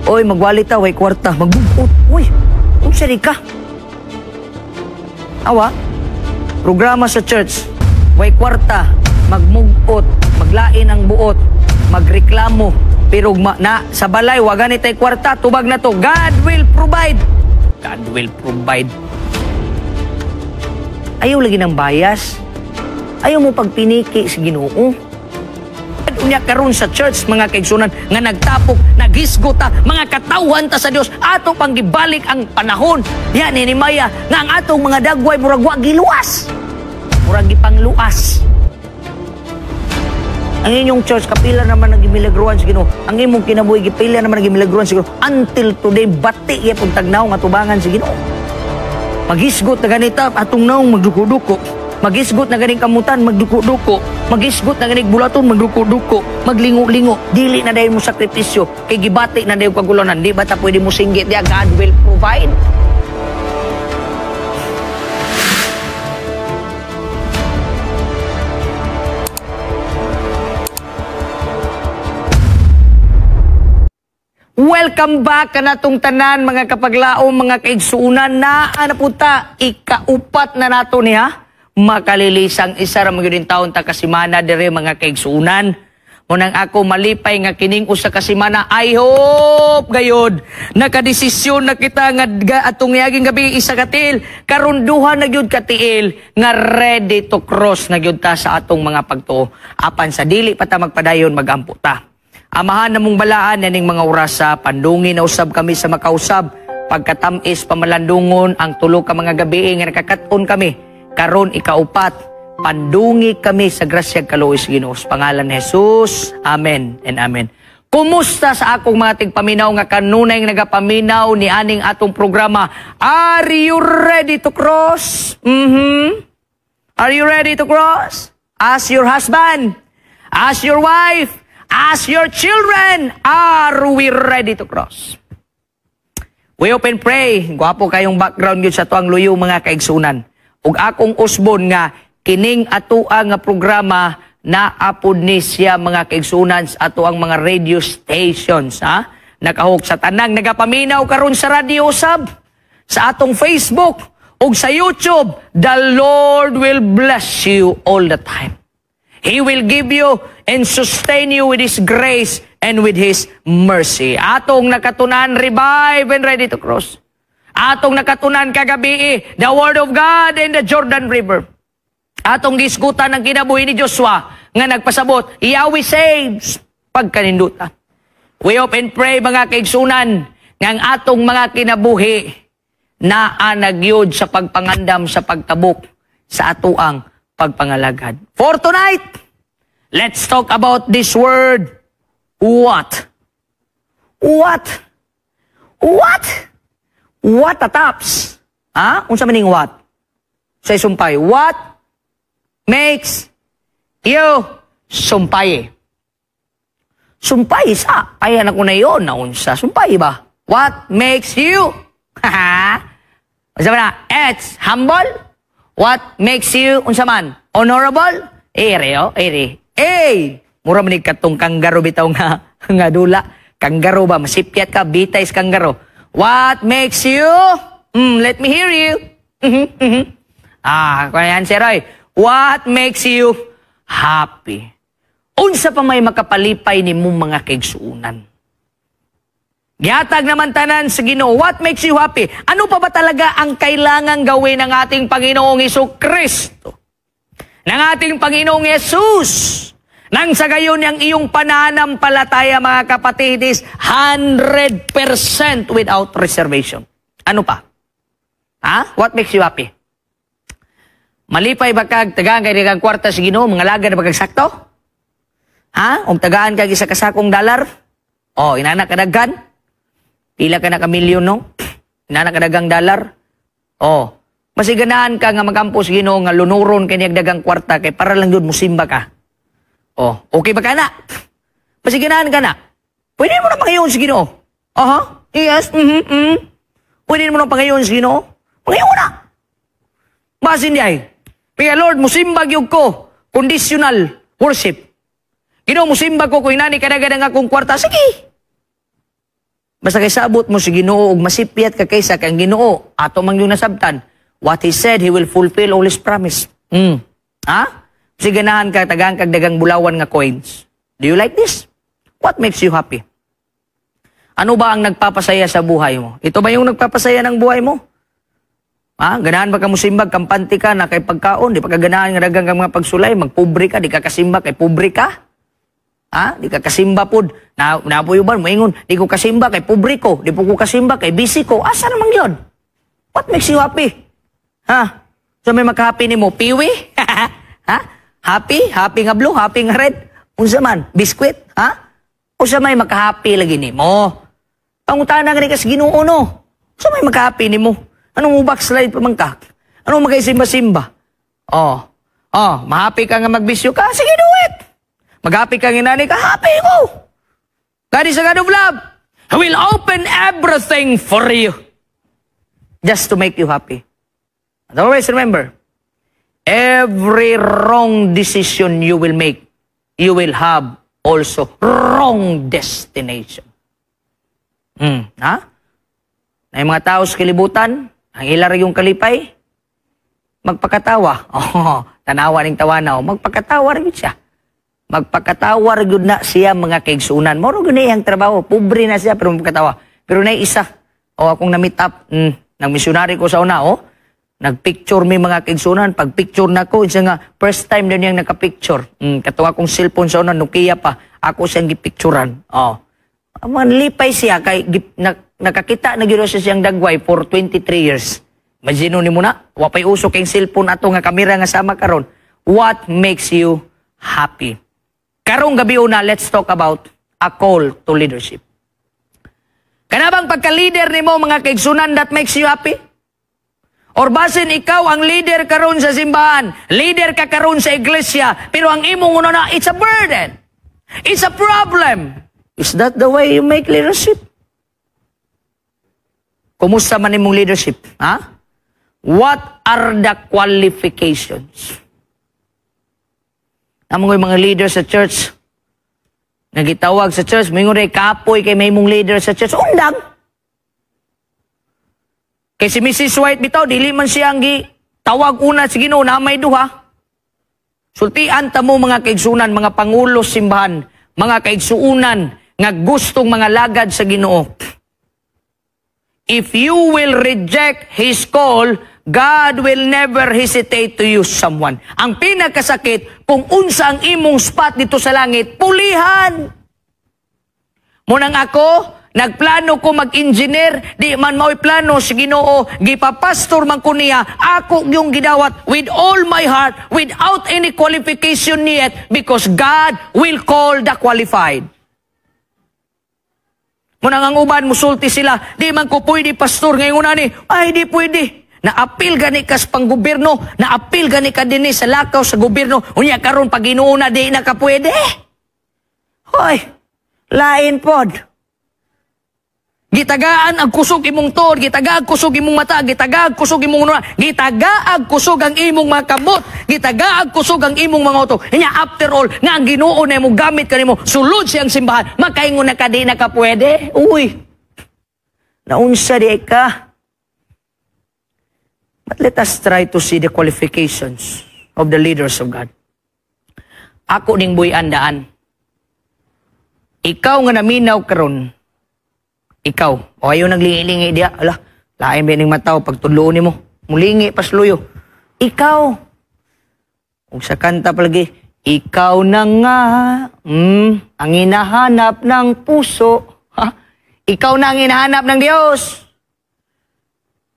Oy, magwalita, way kwarta, magbuot. Uy, unsa di ka? Awa, programa sa church, way kwarta, magmugot, maglain ang buot, magreklamo, pero na sa balay, wa gani tay kwarta, tubag na to. God will provide. God will provide. Ayaw lagi ng bias. Ayaw mo pagpiniki sa Ginoo. Unya karon sa church mga kaigsunan nga nagtapok, naghisgot ta, mga katawhan ta sa Dios, ato pang gibalik ang panahon. Yan ni Maya nga ang atong mga dagway murag wa giluwas. Murag gipangluas. Ang inyong church kapila naman nagimilagruan sa Ginoo. Ang imong kinabuhi gipila naman nagimilagruan sa Ginoo. Until today bati gyapon tagnaw nga tubangan sa Ginoo. Maghisgot na ganita atong naong magduko-duko. Magisgot na ganing kamutan, magduko-duko. Magisgot na ganing bulaton, magduko-duko. Maglingo-lingo. Dili na dahil mo sakripisyo. Kay gibati na dahil kagulanan. Di ba ta pwede mo singgit? Diya, God will provide. Welcome back kanatong tanan mga kapaglaom, mga kaigsuunan. Naa na punta, ikaupat na nato niya. Makalilisang isa ra magyud taon ta kasimana dire mga kaigsuunan. Munang ako malipay nga kining usa ka semana. I hope gayod nakadesisyon na kita nga atong niaging gabi isa ka tiil karon duha na gyud ka tiil nga ready to cross na gyud ta sa atong mga pagtuo. Apan sa dili pa ta magpadayon, magampo ta. Amahan namong balaan naning mga orasa, pandungi na usab kami sa makausab, pagkatamis pamalandungon ang tulo ka mga gabi nga nakakat-on kami. Karon ikaupat, pandungi kami sa grasya kaluoy sa Ginoo. Sa pangalan ni Jesus, amen and amen. Kumusta sa akong mga tigpaminaw nga kanunay nagapaminaw ni aning atong programa? Are you ready to cross? Mm-hmm. Are you ready to cross? Ask your husband, ask your wife, ask your children, are we ready to cross? We open pray. Gwapo kayong background yun sa tuang luyo mga kaigsunan. Ug akong usbon nga kining atoa nga programa naapod ni siya mga kaigsunan sa ato ang mga radio stations, ha? Nakahok sa tanang nagapaminaw karon sa radio sab, sa atong Facebook ug sa YouTube. The Lord will bless you all the time. He will give you and sustain you with His grace and with His mercy. Atong nakatunan, revive and ready to cross. Atong nakatunan kagabi, the Word of God in the Jordan River. Atong gisgutan ang kinabuhi ni Joshua nga nagpasabot, Yahweh saves pagkaninduta. We hope and pray mga kaigsunan nga ang atong mga kinabuhi naa na gyud sa pagpangandam sa pagtabok sa atoang pagpangalagad. For tonight, let's talk about this word, what? What? What? What a tops? Ha? Unsa man ning what? Say sumpay. What makes you sumpay? Sumpay sa. Ayan ako na yun. Naunsa. Sumpay ba? What makes you? Ha? Unsa man na? It's humble. What makes you, unsa man? Honorable? Ere, oh, ere. Eh! Mura man ni katong kanggaro bitaw nga, nga dula. Kanggaro ba? Masipyat ka, bitay sa kanggaro. What makes you? Let me hear you. Mm-hmm, mm-hmm. Ah, kaya yan, Sir Roy. What makes you happy? Unsa pa may makapalipay ni mong mga kaigsuunan? Gihatag naman tanan sa Ginoo. What makes you happy? Ano pa ba talaga ang kailangang gawin ng ating Panginoong Jesucristo? Ng ating Panginoong Jesus? Nang sa gayon ang iyong pananampalataya, mga kapatid, is 100% without reservation. Ano pa? Ha? What makes you happy? Malipay ba kag tagaan kay kag kwarta sa Ginoo, mga laga na ba kag sakto? Ha? Og tagaan kag isa ka sakong dalar? O, inana kadaghan? Pila ka na ka milyon, no? Inana kadagang dalar? O, masiganaan ka nga magampo sa Ginoo nga lunuron kay niyag dagang kwarta kay para lang yun musimba ka. O, okay ba ka na? Masiganaan ka na. Pwede mo na pangayon sa Ginoo. Aha, yes, mm-hmm, mm. Pwede mo na pangayon sa Ginoo. Pangayon na. Basin di ay. Kaya Lord, musimbag yung ko. Conditional worship. Ginoo, musimbag ko kung inani kadagad ang akong kwarta. Sige. Basta kay sabot mo si Ginoo ug masipyat ka kaysa kang Ginoo, ato man yung nasabtan. What He said, He will fulfill all His promise. Ha? Sige, ganahan ka, tagaan kag dagang bulawan nga coins. Do you like this? What makes you happy? Ano ba ang nagpapasaya sa buhay mo? Ito ba yung nagpapasaya ng buhay mo? Ha? Ganahan ba ka musimbag, kampante ka na kay pagkaon, di pa ka ganahan nga dagang kang mga pagsulay, magpobre ka, di ka kasimba kay pobre ka? Ha? Di ka kasimba pod. Na napoy uban moingon, di ko kasimba kay pobre ko, di po ko kasimba kay busy ko. Asa naman yun? What makes you happy? Ha? So may makahappy nimo, piwi? Ha? Happy? Happy nga blue, happy nga red? Unsa man? Biskwit? Ha? Unsa may makahappy lagi nimo? Pangutana gani ka sa Ginoo, no. Unsa may makahappy nimo? Anong mo backslide pa man ka? Anong magkaisimba-simba? Oh. Oh, mahappy ka nga magbisyo ka? Sige, do it. Maghappy ka nga inani ka? Happy ko. God is a God of love. He will open everything for you just to make you happy. And always remember, every wrong decision you will make, you will have also wrong destination. Ha? Na yung mga tao sa kalibutan, ang ila yung kalipay, magpakatawa. Oh, tanawa ning tawana, oh, magpakatawa rin siya. Magpakatawa rin na siya, mga kaigsunan. Moro gud iyang trabaho, pobre na siya pero magpakatawa. Pero na isa, oh, akong na-meet up, nang missionary ko sa una, oh, nagpicture mi, mga kaigsunan, pag picture na ko, isa nga, first time din niyang nakapicture. Katong akong cellphone sa una, Nokia pa, ako siyang gipicturan. Oh. Lipay siya kay nakakita na gyud siya siyang dagway for 23 years. Imagine ni mo na, wa pay uso kay cellphone ato nga kamera nga sama karon. What makes you happy? Karong gabi una, let's talk about a call to leadership. Kanabang pagka-leader nimo, mga kaigsunan, that makes you happy? Or basin ikaw ang leader karon sa simbahan, leader ka karon sa iglesia, pero ang imong una na, it's a burden. It's a problem. Is that the way you make leadership? Kumusta man imong leadership? Ha? What are the qualifications? Namo yung mga leader sa church, nagitawag sa church, moingon rin, kapoy kay may mong leader sa church. Undang! Kay si Mrs. White bitaw, dili man siya ang tawag una sa Ginoo na may duha. Sultian ta mo, mga kaigsunan, mga pangulo simbahan, mga kaigsuunan nga gustong mga lagad sa Ginoo. If you will reject His call, God will never hesitate to use someone. Ang pinakasakit, kung unsa ang imong spot dito sa langit, pulihan. Munang ako, nagplano ko mag-engineer, di man mao'y plano si Ginoo, gipapastor man ko niya, ako yung gidawat with all my heart, without any qualification yet, because God will call the qualified. Munang ang uban, musulti sila, "Di man ko pwede, pastor," ngayon una ni, ay di pwede. Naapil gani ka sa panggobyerno, naapil gani ka dinhi sa lakaw sa gobyerno, unya karon pag Ginoo na, di na ka pwede. Hoy, lain pod. Gitagaan ang kusog imong tuod, gitagaan kusog imong mata, gitagaan kusog imong una, gitagaan kusog ang imong mga kamot, gitagaan kusog ang imong mga utok. Nya after all, nga ang Ginoo na imong gamit kanimo, sulod siyang simbahan, makaingon na ka di na ka pwede. Uy. Naunsa di ka? But let us try to see the qualifications of the leaders of God. Ako ning buy-an daan. Ikaw nga naminaw karon, ikaw, o ayaw naglingi-lingi diya, ala, lain ba ning mataw pag tudloon nimo, mulingi pasluyo. Ikaw, ug sa kanta palagi, "Ikaw na nga, ang hinahanap ng puso." Ha? Ikaw na ang hinahanap ng Diyos.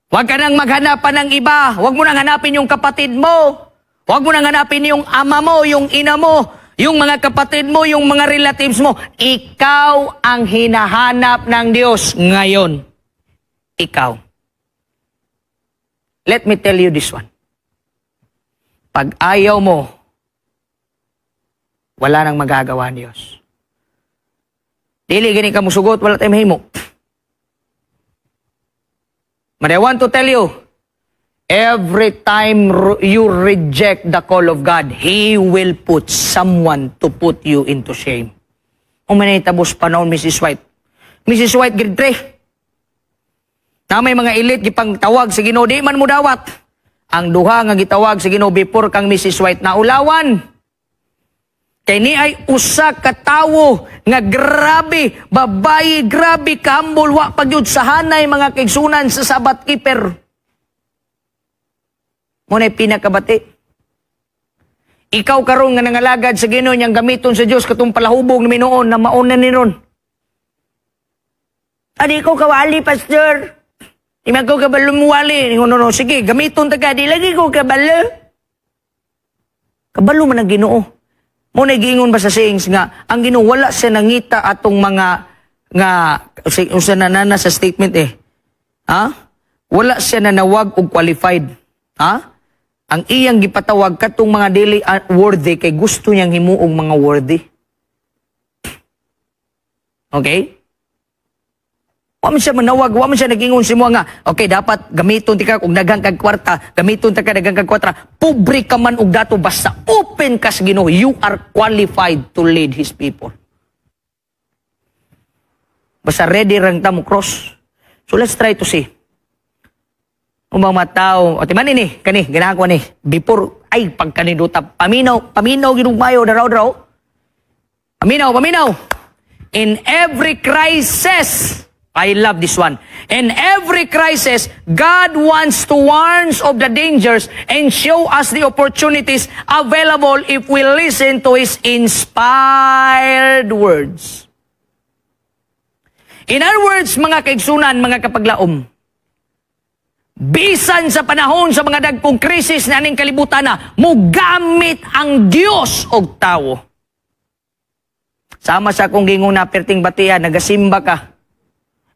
Huwag ka nang maghanap pa ng iba. Huwag mo nang hanapin yung kapatid mo. Huwag mo nang hanapin yung ama mo, yung ina mo, yung mga kapatid mo, yung mga relatives mo. Ikaw ang hinahanap ng Diyos ngayon. Ikaw. Let me tell you this one. Pag ayaw mo, wala nang magagawa ang Diyos. Dili gani ka musugot, wala tayong mahimo. But I want to tell you, every time you reject the call of God, He will put someone to put you into shame. Umanay tabos panahon, Mrs. White. Mrs. White grade 3. Na may mga elite gipang tawag sa Ginoo, di man mo dawat. Ang duha nga gitawag sa Ginoo before kang Mrs. White, naulawan. Kay ni ay usa ka tawo nga grabe, babayi, grabe kahambol, wa pa gyud sa hanay, mga kaigsunan, sa Sabbath keeper. Mo na'y pinakabati. Ikaw karon nga nangalagad sa Ginoo, niyang gamiton sa Dios katong palahubog ni noon na mauna ni ron. Adi ko kawali, pastor. Di man ko kabalo muwali. No, no, no. Sige, gamiton ta ka. Di lagi ko kabalo. Kabalo man ang Ginoo. Mo na giingon ba sa sayings nga ang Ginoo wala siya nangita atong mga nga usa na nana sa statement eh. Ha? Wala siya nanawag og qualified. Ha? Ang iyang gipatawag katong mga dili worthy kay gusto niyang himuong mga worthy. Okay? Wa man siya manawag, wa man siya nag-ingon sa imo nga, okay, dapat gamiton ti ka og daghang kag kwarta, gamiton ta ka daghang kag kwarta, pobre ka man og dato, basta open ka sa Ginoo, you are qualified to lead His people. Basta ready rang ta mo cross. So let's try to see. Umang mga tao, o timan ini, kani, ganahan ko ni, before, ay, pagkaninduta, paminaw, paminaw, ginugmayo, daraw-daraw. Paminaw, paminaw. In every crisis, I love this one. In every crisis, God wants to warn us of the dangers and show us the opportunities available if we listen to His inspired words. In other words, mga kaigsunan, mga kapaglaom, bisan sa panahon sa mga dagkong krisis na aning kalibutan na, mugamit ang Dios og tawo. Sama sa akong gingon na perting batian, nagasimba ka.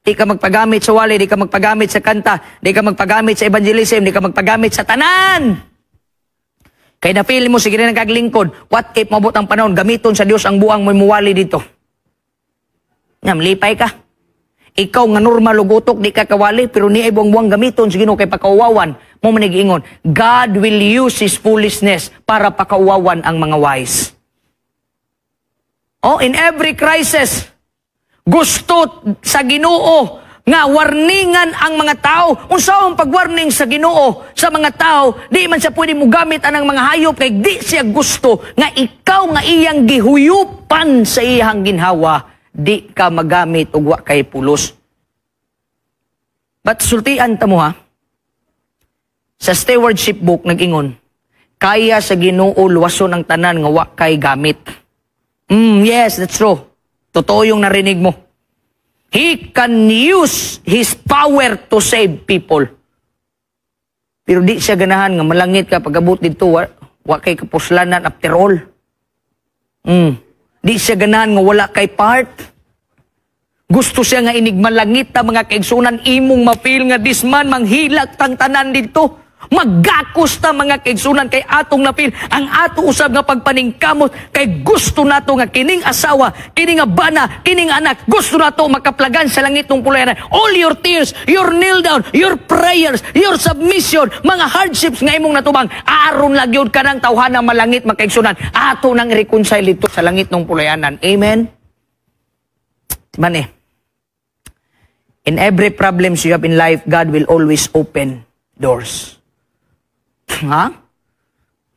Di ka magpagamit sa wali, di ka magpagamit sa kanta, di ka magpagamit sa evangelism, di ka magpagamit sa tanan. Kay na-feel mo, sige na kaglingkod, what if mabot ang panahon, gamiton sa Dios ang buang mo muwali dito. Ngam, lipay ka. Ikaw nga normal ug utok, di ka kawali, pero ni ay buang-buang gamiton sa Ginoo kay pakauwawan. Mo man giingon, God will use His foolishness para pakauwawan ang mga wise. Oh, in every crisis, gusto sa Ginoo nga warningan ang mga tao. Unsa ang pagwarning sa Ginoo sa mga tao? Di man siya pwede mogamit anang mga hayop kay di siya gusto nga ikaw nga iyang gihuyupan sa iyang ginhawa, di ka magamit og wa kay pulos. But sultian ta mo ha. Sa stewardship book nag-ingon, kaya sa Ginoo luwason ang tanan nga wa kay gamit. Yes, that's true. Totoo yung narinig mo. He can use His power to save people. Pero di siya ganahan nga malangit ka pag-abot dito, wa kay kapuslanan after all. Di siya ganahan nga wala kay part. Gusto siya nga inig malangit ta, mga kaigsunan, imong ma-feel nga this man manghilak tang tanan dito. Magakos ta, mga kaigsunan, kay atong na-feel ang ato usab nga pagpaningkamot kay gusto nato nga kining asawa, kining nga bana, kining anak, gusto nato makaplagan sa langit ng pulayanan. All your tears, your kneel down, your prayers, your submission, mga hardships nga imong natubang, aron lang yun kanang tawhana malangit, mga kaigsunan, ato nang reconcile dito sa langit ng pulayanan. Amen? Man eh. In every problems you have in life, God will always open doors. Ha?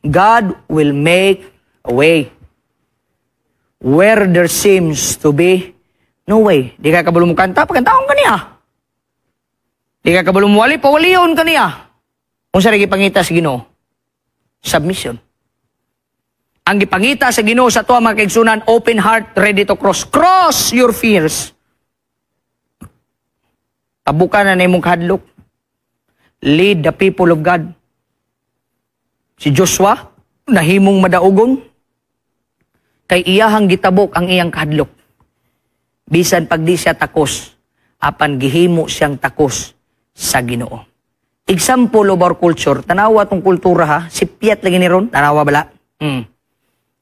God will make a way where there seems to be no way. Di ka kabalo mo kanta, pagkantaon ka niya. Di ka kabalo mo wali, pawaliyon ka niya. Kung sa gipangita sa Ginoo, submission. Ang gipangita sa Ginoo sa tuwa, mga kaigsunan, open heart, ready to cross. Cross your fears. Tabukan na na imong kahadlok. Lead the people of God. Si Joshua, nahimong madaugon, kay iyahang gitabok ang iyang kahadlok. Bisan pag di siya takos, apan gihimo siyang takos sa Ginoo. Example of our culture, tanawa tong kultura ha, si Piat lagi ni ron, tanawa bala.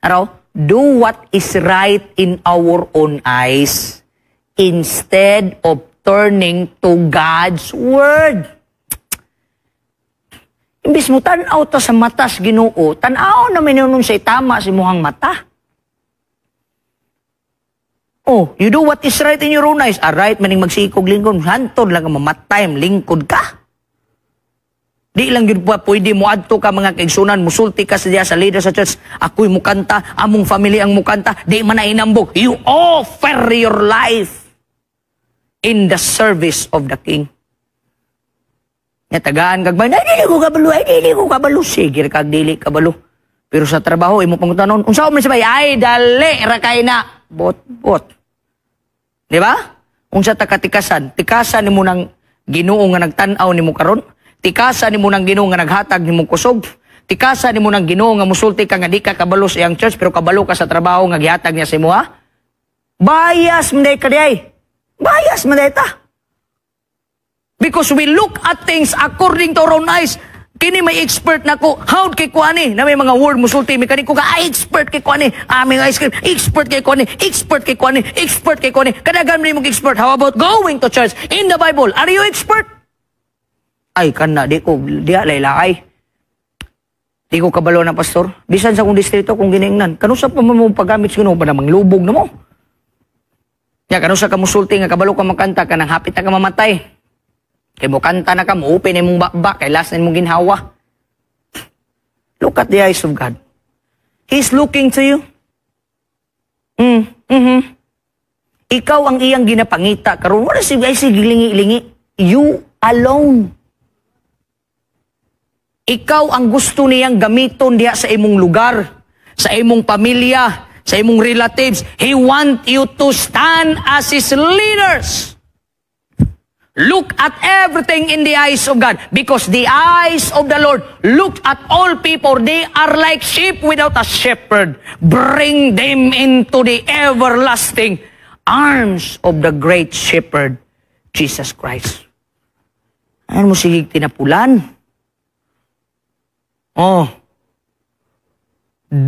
Araw, do what is right in our own eyes instead of turning to God's word. Imbis mo tan-aw ta sa mata sa Ginoo, tan-aw na nun sa tama sa imuhang mata. Oh, you do what is right in your own eyes. Ah, right maning magsikog lingkod. Hantod lang nga mamatay, lingkod ka. Di lang yun pa pwede mo adto ka, mga kaigsunan, musulti ka sa diya sa leader sa church, "Ako'y mukanta, among family ang mukanta," di man na inambog. You offer your life in the service of the King. Nga tagaan kag ba, "Ay, dili ko kabalo, ay, dili ko kabalo." Sige kag dili kabalo. Pero sa trabaho, imo pangutanon, "Unsa man sa bay?" "Ay, dali, ra kay na." Bot, bot. Di ba? Unsa ta katikasan? Tikasan nimo ng Ginoo nga nagtan-aw nimo karon. Tikasan nimo ng Ginoo nga naghatag nimo kusog. Tikasan nimo ng Ginoo nga musulti ka nga di ka kabalo sa iyang church pero kabalo ka sa trabaho nga gihatag niya sa imo, ha? Bias man ka diay. Bias man ta. Because we look at things according to our own eyes. Kini may expert na ko. How kay ko ani? Na may mga word musulti mi kani ko ka, "Ay, expert kay ko ani. Aming ice cream, expert kay ko ani, expert kay ko ani, expert kay ko ani." Kadagan mo expert. How about going to church? In the Bible, are you expert? "Ay, kana di ko diha lay." "Di ko kabalo na, pastor. Bisan sa kong distrito kung giningnan. Kanusa pa mo paggamit sa Ginoo pa namang lubog na mo?" Ya, kanusa ka musulti nga kabalo ka makanta ka nang hapit na ka mamatay. Kay mo kanta na ka, mo open imong baba, kay last na imong ginhawa. Look at the eyes of God. He's looking to you. Ikaw ang iyang ginapangita karon. Wala si ay sige lingi-lingi. You alone. Ikaw ang gusto niyang gamiton diha sa imong lugar, sa imong pamilya, sa imong relatives. He want you to stand as His leaders. Look at everything in the eyes of God because the eyes of the Lord look at all people. They are like sheep without a shepherd. Bring them into the everlasting arms of the great shepherd, Jesus Christ. Ano mo sige tinapulan? Oh.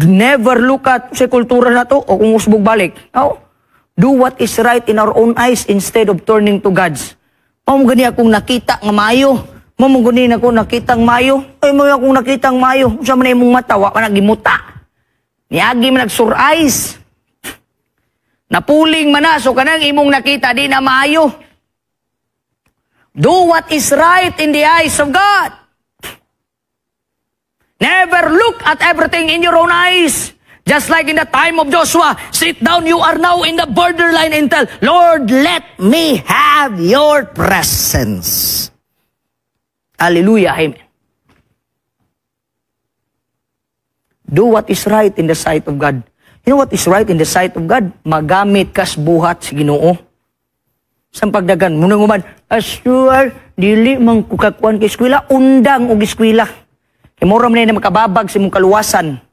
Never look at sa kultura na to o kung usbog balik. Oh. Do what is right in our own eyes instead of turning to God's. Mao gani akong nakita nga maayo. Mao gani ako nakita nga maayo. Ay, mo akong nakita nga maayo. Unsa man imong mata, wa man gimuta. Niagi man nagsurais. Napuling man na so kanang imong nakita di na maayo. Do what is right in the eyes of God. Never look at everything in your own eyes. Just like in the time of Joshua, sit down, you are now in the borderline and tell, "Lord, let me have your presence." Hallelujah. Amen. Do what is right in the sight of God. You know what is right in the sight of God? Magamit kas buhat sa Ginoo. Sa pagdagan, munang uman, "As you are, dili man kukakuan kay eskwela, undang og eskwela." Kay mura man na makababag sa imong kaluwasan.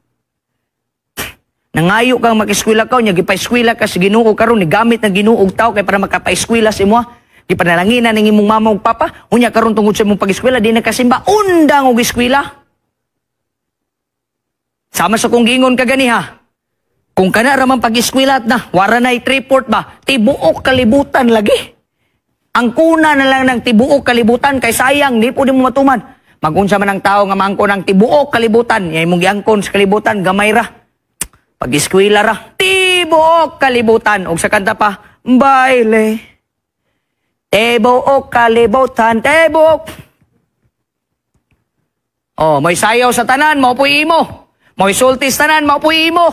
Nangayo kang mag-eskwela ka, nya gipa-eskwela ka sa Ginoo karon, ni gamit ng Ginoo og tao kay para makapa-eskwela sa imo. Gipanalanginan ning imong mama ug papa, unya karon tungod sa imong pag-eskwela di na kasimba, undang og eskwela. Sama sa kong giingon kaganiha. Kung kana ra man pag-eskwela na, wara na report ba, tibuok kalibutan lagi. Ang kuna na lang ng tibuok kalibutan kay sayang, di po di mo matuman. Magunsa man ang tao nga maangkon ang tibuok kalibutan, yay mong giangkon sa kalibutan, gamay ra. Pag-eskwela ra, tibuok kalibutan. Og sa kanta pa, baile. Tibuok kalibutan, tibuok. Oh, may sayaw sa tanan, mao po'y imo. May sulti sa tanan, mao po'y imo.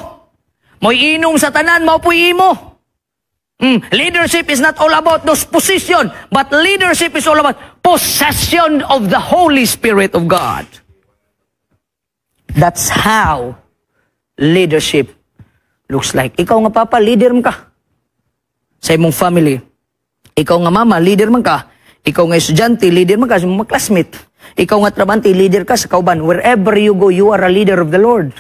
May inom sa tanan, mao po'y imo. Leadership is not all about those position, but leadership is all about possession of the Holy Spirit of God. That's how leadership looks like. Ikaw nga papa, leader man ka sa imong family. Ikaw nga mama, leader man ka. Ikaw nga estudyante, leader man ka sa imong mga classmate. Ikaw nga trabante, leader ka sa kauban. Wherever you go, you are a leader of the Lord.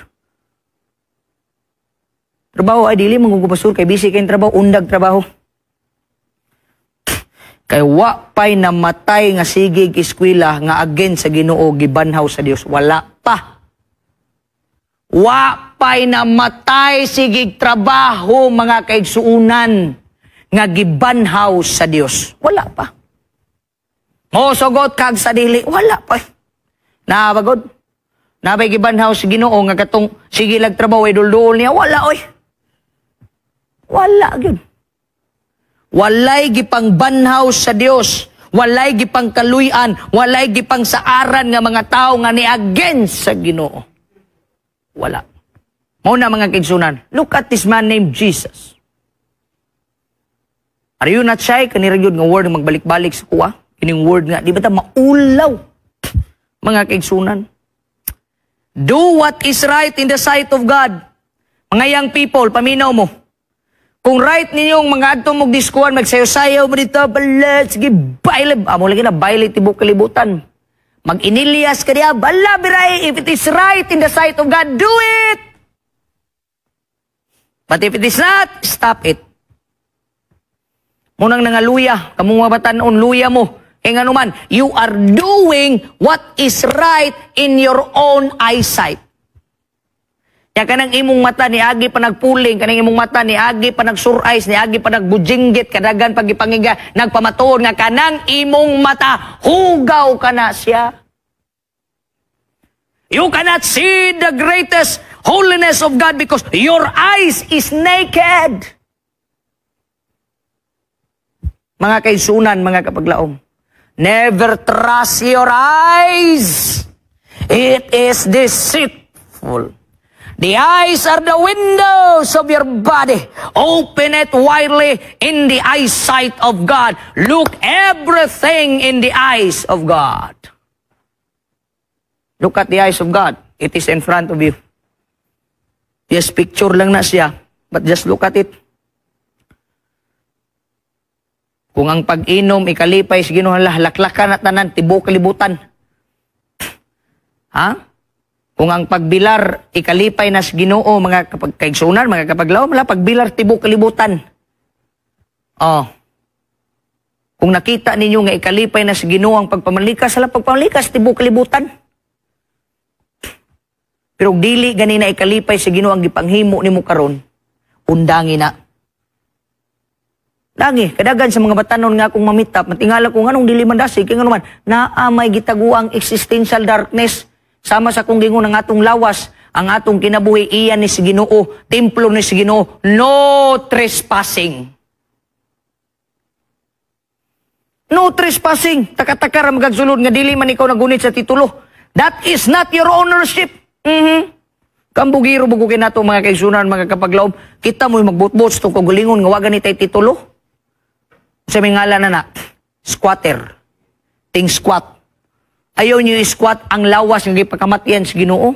Trabaho ay dili man pastor kay busy kay trabaho, undag trabaho. Kay wa pay namatay nga sigig eskwela nga against sa Ginoo gibanhaw sa Dios. Wala pa. Wa pay namatay sigig trabaho, mga kaigsuunan, nga gibanhaw sa Dios. Wala pa. Mosugot kag sa dili, wala pa. Nabagod. Nabay gibanhaw sa Ginoo nga katong sige lag trabaho ay dulduol niya, wala oy. Wala gyud. Walay gipangbanhaw sa Dios, walay gipangkaluy-an, walay gipangsaaran nga mga tao nga ni against sa Ginoo. Wala. Mao na, mga kaigsunan, look at this man named Jesus. Are you not shy? Kani ra gyud nga word magbalik-balik sa kuha. Kining word nga, di ba ta maulaw? Mga kaigsunan. Do what is right in the sight of God. Mga young people, paminaw mo. Kung right ninyong mga adto mong diskuan, magsayo-sayaw mo dito, balat, sige, baile. Amo lagi na, baile tibok kalibutan. Mag-inilyas ka diya, bala, biray, if it is right in the sight of God, do it! But if it is not, stop it. Munang nangaluya, kamong mga batanon, luya mo. Kaya nga naman, you are doing what is right in your own eyesight. Ya kanang imong mata ni agi pa nagpuling, kanang imong mata ni agi pa nagsurais, ni agi pa nagbujinggit, kadagan pagipangiga, nagpamatuod nga kanang imong mata, hugaw kana siya. You cannot see the greatest holiness of God because your eyes is naked. Mga kaigsunan, mga kapaglaom, never trust your eyes. It is deceitful. The eyes are the windows of your body. Open it widely in the eyesight of God. Look everything in the eyes of God. Look at the eyes of God. It is in front of you. Yes, picture lang na siya. But just look at it. Kung ang pag-inom, ikalipay, sige no, laklakan at tanan, tibuok kalibutan. Ha? Kung ang pagbilar, ikalipay na sa Ginoo, mga kapag kaigsunan, mga kapaglaw, wala pagbilar tibuok kalibutan. Oh. Kung nakita ninyo nga ikalipay na sa Ginoo ang pagpamalikas, sala pagpamalikas tibuok kalibutan. Pero dili gani na ikalipay sa Ginoo ang gipanghimo nimo karon, undangi na. Dangi, kadagan sa mga batanon nga akong mamitap, matingala ko nganong dili man dasig, kay ngano man, naa may gitaguang existential darkness. Sama sa kung gingon ang atong lawas, ang atong kinabuhi, iyan ni si Ginoo, templo ni si Ginoo, no trespassing. No trespassing. Taka-taka ra magagsulod nga dili man ikaw nagunit sa titulo. That is not your ownership. Kambugiro bugo kinato, mga kaigsunan, mga kapaglaom, kita mo'y magbutbot sa itong kagalingon nga wa gani tay titulo. Sa may ngalan na na, squatter. Ting squat. Ayaw niyo i-squat ang lawas nga gipakamatian sa Ginoo.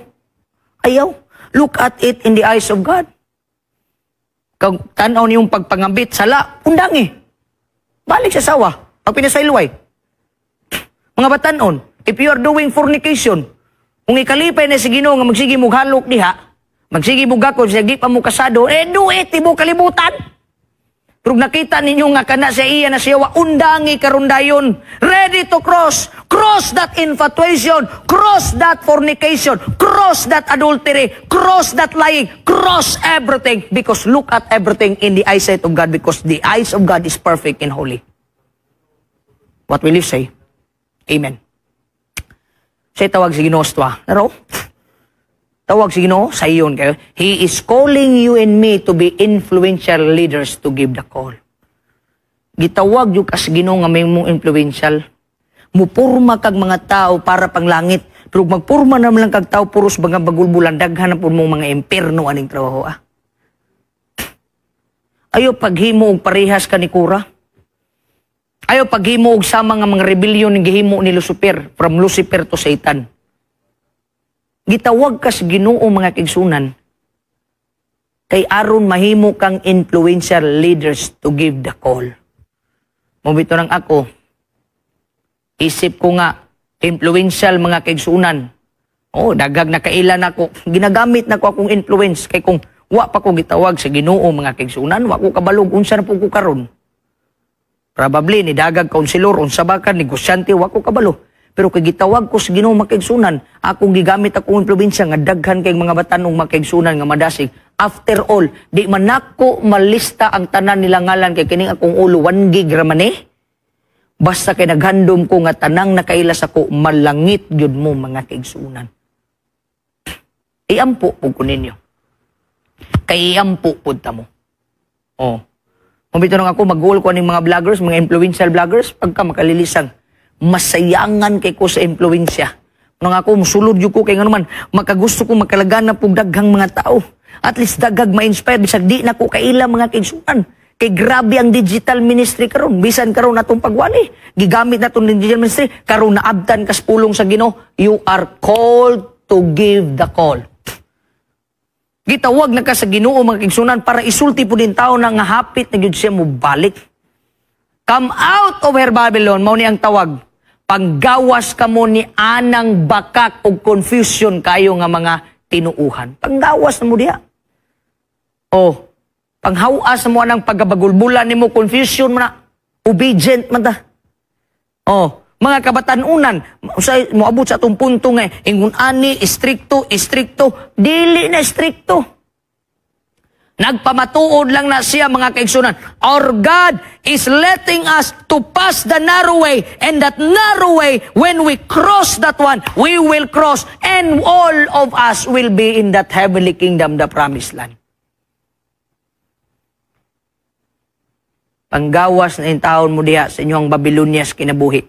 Ayaw. Look at it in the eyes of God. Kag tan-aw niyong pagpangambit, sala, undangi. Balik sa sawa, pag pinasaylway. Mga batanon, if you are doing fornication, kung ikalipay na sa Ginoo nga magsige mo halok diha, magsige mo gakod siya, di pa mo kasado, eh do it, tibuok kalibutan. Pero nakita ninyo nga kana sa iya na siya, undangi karon dayon. Ready to cross. Cross that infatuation. Cross that fornication. Cross that adultery. Cross that lying. Cross everything. Because look at everything in the eyesight of God, because the eyes of God is perfect and holy. What will you say? Amen. Siya tawag si Ginoo sa Naro? Tawag si Ginoo sa iyon kayo. He is calling you and me to be influential leaders to give the call. Gitawag yung kas Ginoo nga may mong influential. Mupurma kag mga tao para pang langit. Pero magpurma naman lang kag tao puros mga bagulbulan, daghan na po mong mga imperno aning trabaho ah. Ayo paghimo og parehas ka ni Kora. Ayo paghimo og sama nga mga rebellion ni gihimo ni Lucifer, from Lucifer to Satan. Gitawag ka sa Ginoo, mga kaigsunan, kay aron mahimo kang influential leaders to give the call. Mubito nang ako, isip ko nga, influential, mga kaigsunan. Oh, dagag na kailan ako, ginagamit na ko akong influence kay kung wa pa ko gitawag sa Ginoo, mga kaigsunan, wa ko kabalog unsa na po ko karon. Probably ni dagag counselor, unsa ba ka negosyante, wa ko kabalo. Pero kay gitawag ko sa Ginoo, mga kaigsunan, akong gigamit akong impluwensya nga daghan kay mga batanong, mga kaigsunan, nga madasig. After all, di man nako malista ang tanan nila ngalan kay kining akong ulo 1 gig ra man eh. Basta kay naghandom ko nga tanang nakaila sa ko malangit gyud mo, mga kaigsunan. Iampo pud ko ninyo. Kay iampo pud ta mo. Oh. Mao nang ako mag-goal ko aning mga vloggers, mga influential vloggers, pagka makalilisang, masayangan kay ko sa impluwensya. Nang ako, musulod yun ko kay ngano man, makagusto ko makalaganap og daghang mga tao. At least daghag ma-inspire, bisag di na ko kaila, mga kaigsuonan. Kay grabe ang digital ministry karon, bisan karon atong pagwali. Gigamit naton digital ministry karon, naabtan kas pulong sa Ginoo, you are called to give the call. Gitawag na ka sa Ginoo, mga kaigsuonan, para isulti po din tao na nga hapit na gyud siya mo balik. Come out of her, Babylon, mao ni ang tawag. Panggawas kamo ni anang bakak og confusion kayo nga mga tinuuhan. Panggawas na mo diha. Oh, panghawas mo anang pagkabagulbulan nimo, confusion mo na. Obedient man ta. Oh, mga kabatanunan, usay moabot sa atong punto nga ingon ani istrikto, istrikto, dili na istrikto. Nagpamatuod lang na siya, mga kaigsunan. Our God is letting us to pass the narrow way, and that narrow way, when we cross that one, we will cross and all of us will be in that heavenly kingdom, the promised land. Panggawas na taon mo diha sa inyong Babylonias kinabuhi.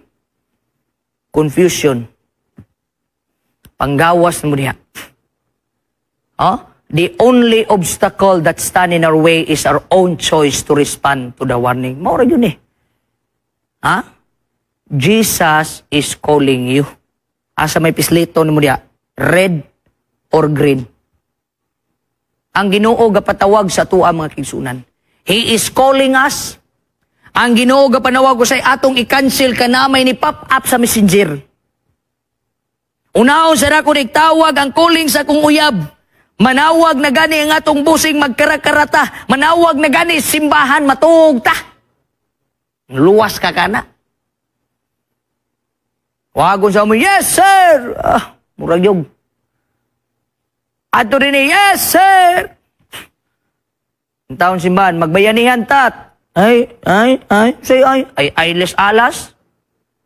Confusion. Panggawas na mo diha. Oh? The only obstacle that stand in our way is our own choice to respond to the warning. Mao ra yun eh. Ha? Jesus is calling you. Asa may pislito nimo diha? Red or green? Ang Ginoo gapatawag sa tuwa, mga kaigsuonan. He is calling us. Ang Ginoo gapanawag sa atong i-cancel kanamay ni pop up sa Messenger. Unahon sa nako tawag ang calling sa akong uyab. Manawag na gani ang atong busing, magkarakarata. Manawag na gani simbahan, matuog ta. Luwas ka kana. Wagon sa mo, "Yes, sir!" Ah, murag yung. Ato rin eh, "Yes, sir!" Ang taon simbahan, magbayanihan tat. Ay, ay, ay, say ay. Ay, ay, les alas.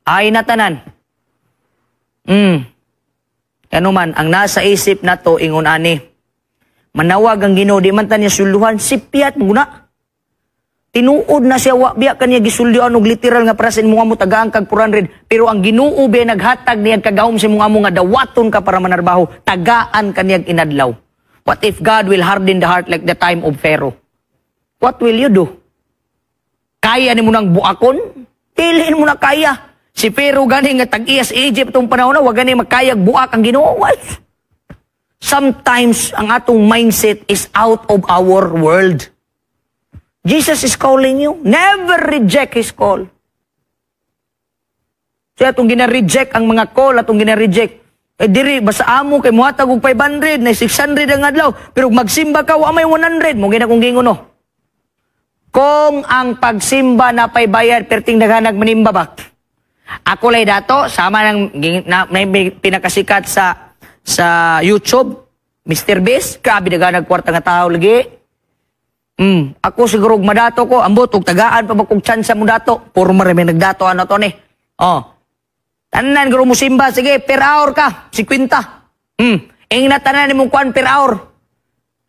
Ay na tanan. Ano man, ang nasa isip na to, ingon ani. Manawag ang Ginoo, di man ta niya suluhan, sipyat mo na. Tinuod na siya, wa biya kaniya gisulyoan og literal nga para sa imong amo tagaan kag 400, pero ang Ginoo biya naghatag niya kagahom sa imong amo nga dawaton ka para manarbaho, tagaan kaniyag inadlaw. What if God will harden the heart like the time of Pharaoh? What will you do? Kaya nimo nang buakon? Dili mo na kaya. Si Pharaoh gani nga tag-iya sa Egypt itong panahon na, wag gani makayag buak ang Ginoo. What? Sometimes, ang atong mindset is out of our world. Jesus is calling you. Never reject His call. So, atong gina-reject ang mga call, atong gina-reject. Eh, diri, basta amo kay muhatag og 500, na 600 ang adlaw. Pero magsimba ka, wa may 100. Mo gina kong gingon, no? Kung ang pagsimba na pay bayad, perting daghanag manimba ba? Ako lay dato, sama ng na, may pinakasikat sa YouTube, Mr. Beast, grabe daghanag kwarta nga tao lagi. Ako siguro og madato ko, ambot og tagaan pa ba kog chance mo dato. Puro man may nagdato ano to ni. Oh. Tanan guro mo simba, sige, per hour ka, 50. Ing na tanan nimong kuan per hour.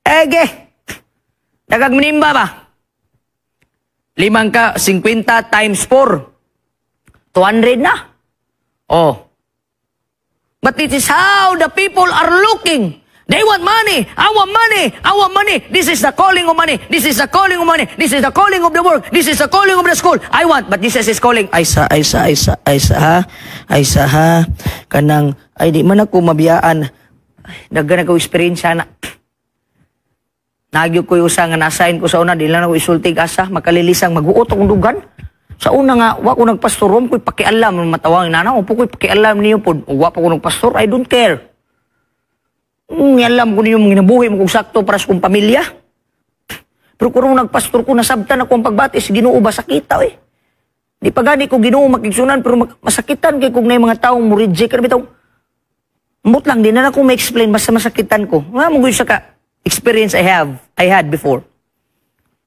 Ege. Dagag manimba ba? Limang ka, 50 times 4. 200 na. Oh. But it is how the people are looking. They want money. I want money. I want money. This is the calling of money. This is the calling of money. This is the calling of the work. This is the calling of the school. I want. But Jesus is calling. Ay sa, ay sa, ay sa, ay sa ha. Ay sa ha. Kanang, ay di man ako mabiyaan. Ay, daghan ako experience na. Nagyo ko yung usa nga na-assign ko sa una, di lang ako isultig asa, makalilisang maguot akong dugan. Sa una nga, wa ko nagpastor, wa ko'y pakialam, matawang nana, wa ko'y pakialam niyo po, wa pa ko nagpastor, I don't care. Alam ko niyo mga ginabuhi mo kung sakto para sa kong pamilya. Pero kung nagpastor ko, nasabtan ako ang pagbati, sa Ginoo ba sakita eh. Di pa gani ko Ginoo makigsunan, pero masakitan kay kung na mga taong mo reject, bitaw, Mut lang, di na ako ma-explain, basta masakitan ko. Nga mo sa ka, experience I had before.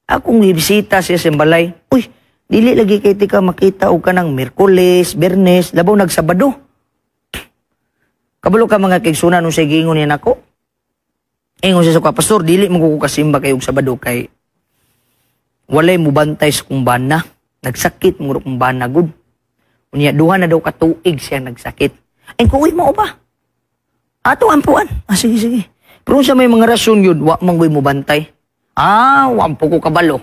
Akong gibisita siya sa balay. Uy, dili lagi kay tika makita og kanang Miyerkules, Biyernes, labaw nagsabado. Kabalo ka, mga kaigsunan, nung siya giingon niya nako. Ingon siya sa kwa, "Pastor, dili mo ko kasimba kay og Sabado kay Walay mubantay sa kong bana. Nagsakit mo kong bana gud. Unya duha na daw katuig siya nagsakit. Ay ko, uy, mao ba? Ato ampuan. Ah, sige sige. Pero sa may mga rason yun, wa man goy mubantay. Ah, wa po ko kabalo.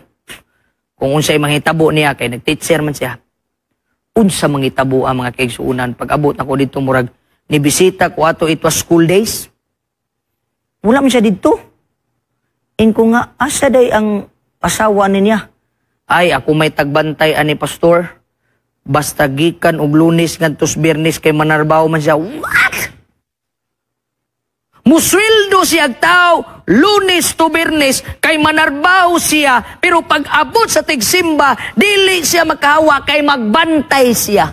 Kung unsay manghitabo niya kay nag-teacher man siya. Unsa manghitabo ang mga kaigsuonan, pag abot ako dito, murag ni bisita ko ato, it was school days. Wala man siya didto. Inko nga, asa day ang asawa niya? Ay, ako may tagbantay ani, pastor. Basta gikan og Lunes ngadto sa Biyernes kay manarbaho man siya. What? Musweldo siya tao, Lunes to Biyernes, kay manarbaho siya, pero pag abot sa tigsimba, dili siya makahawa kay magbantay siya.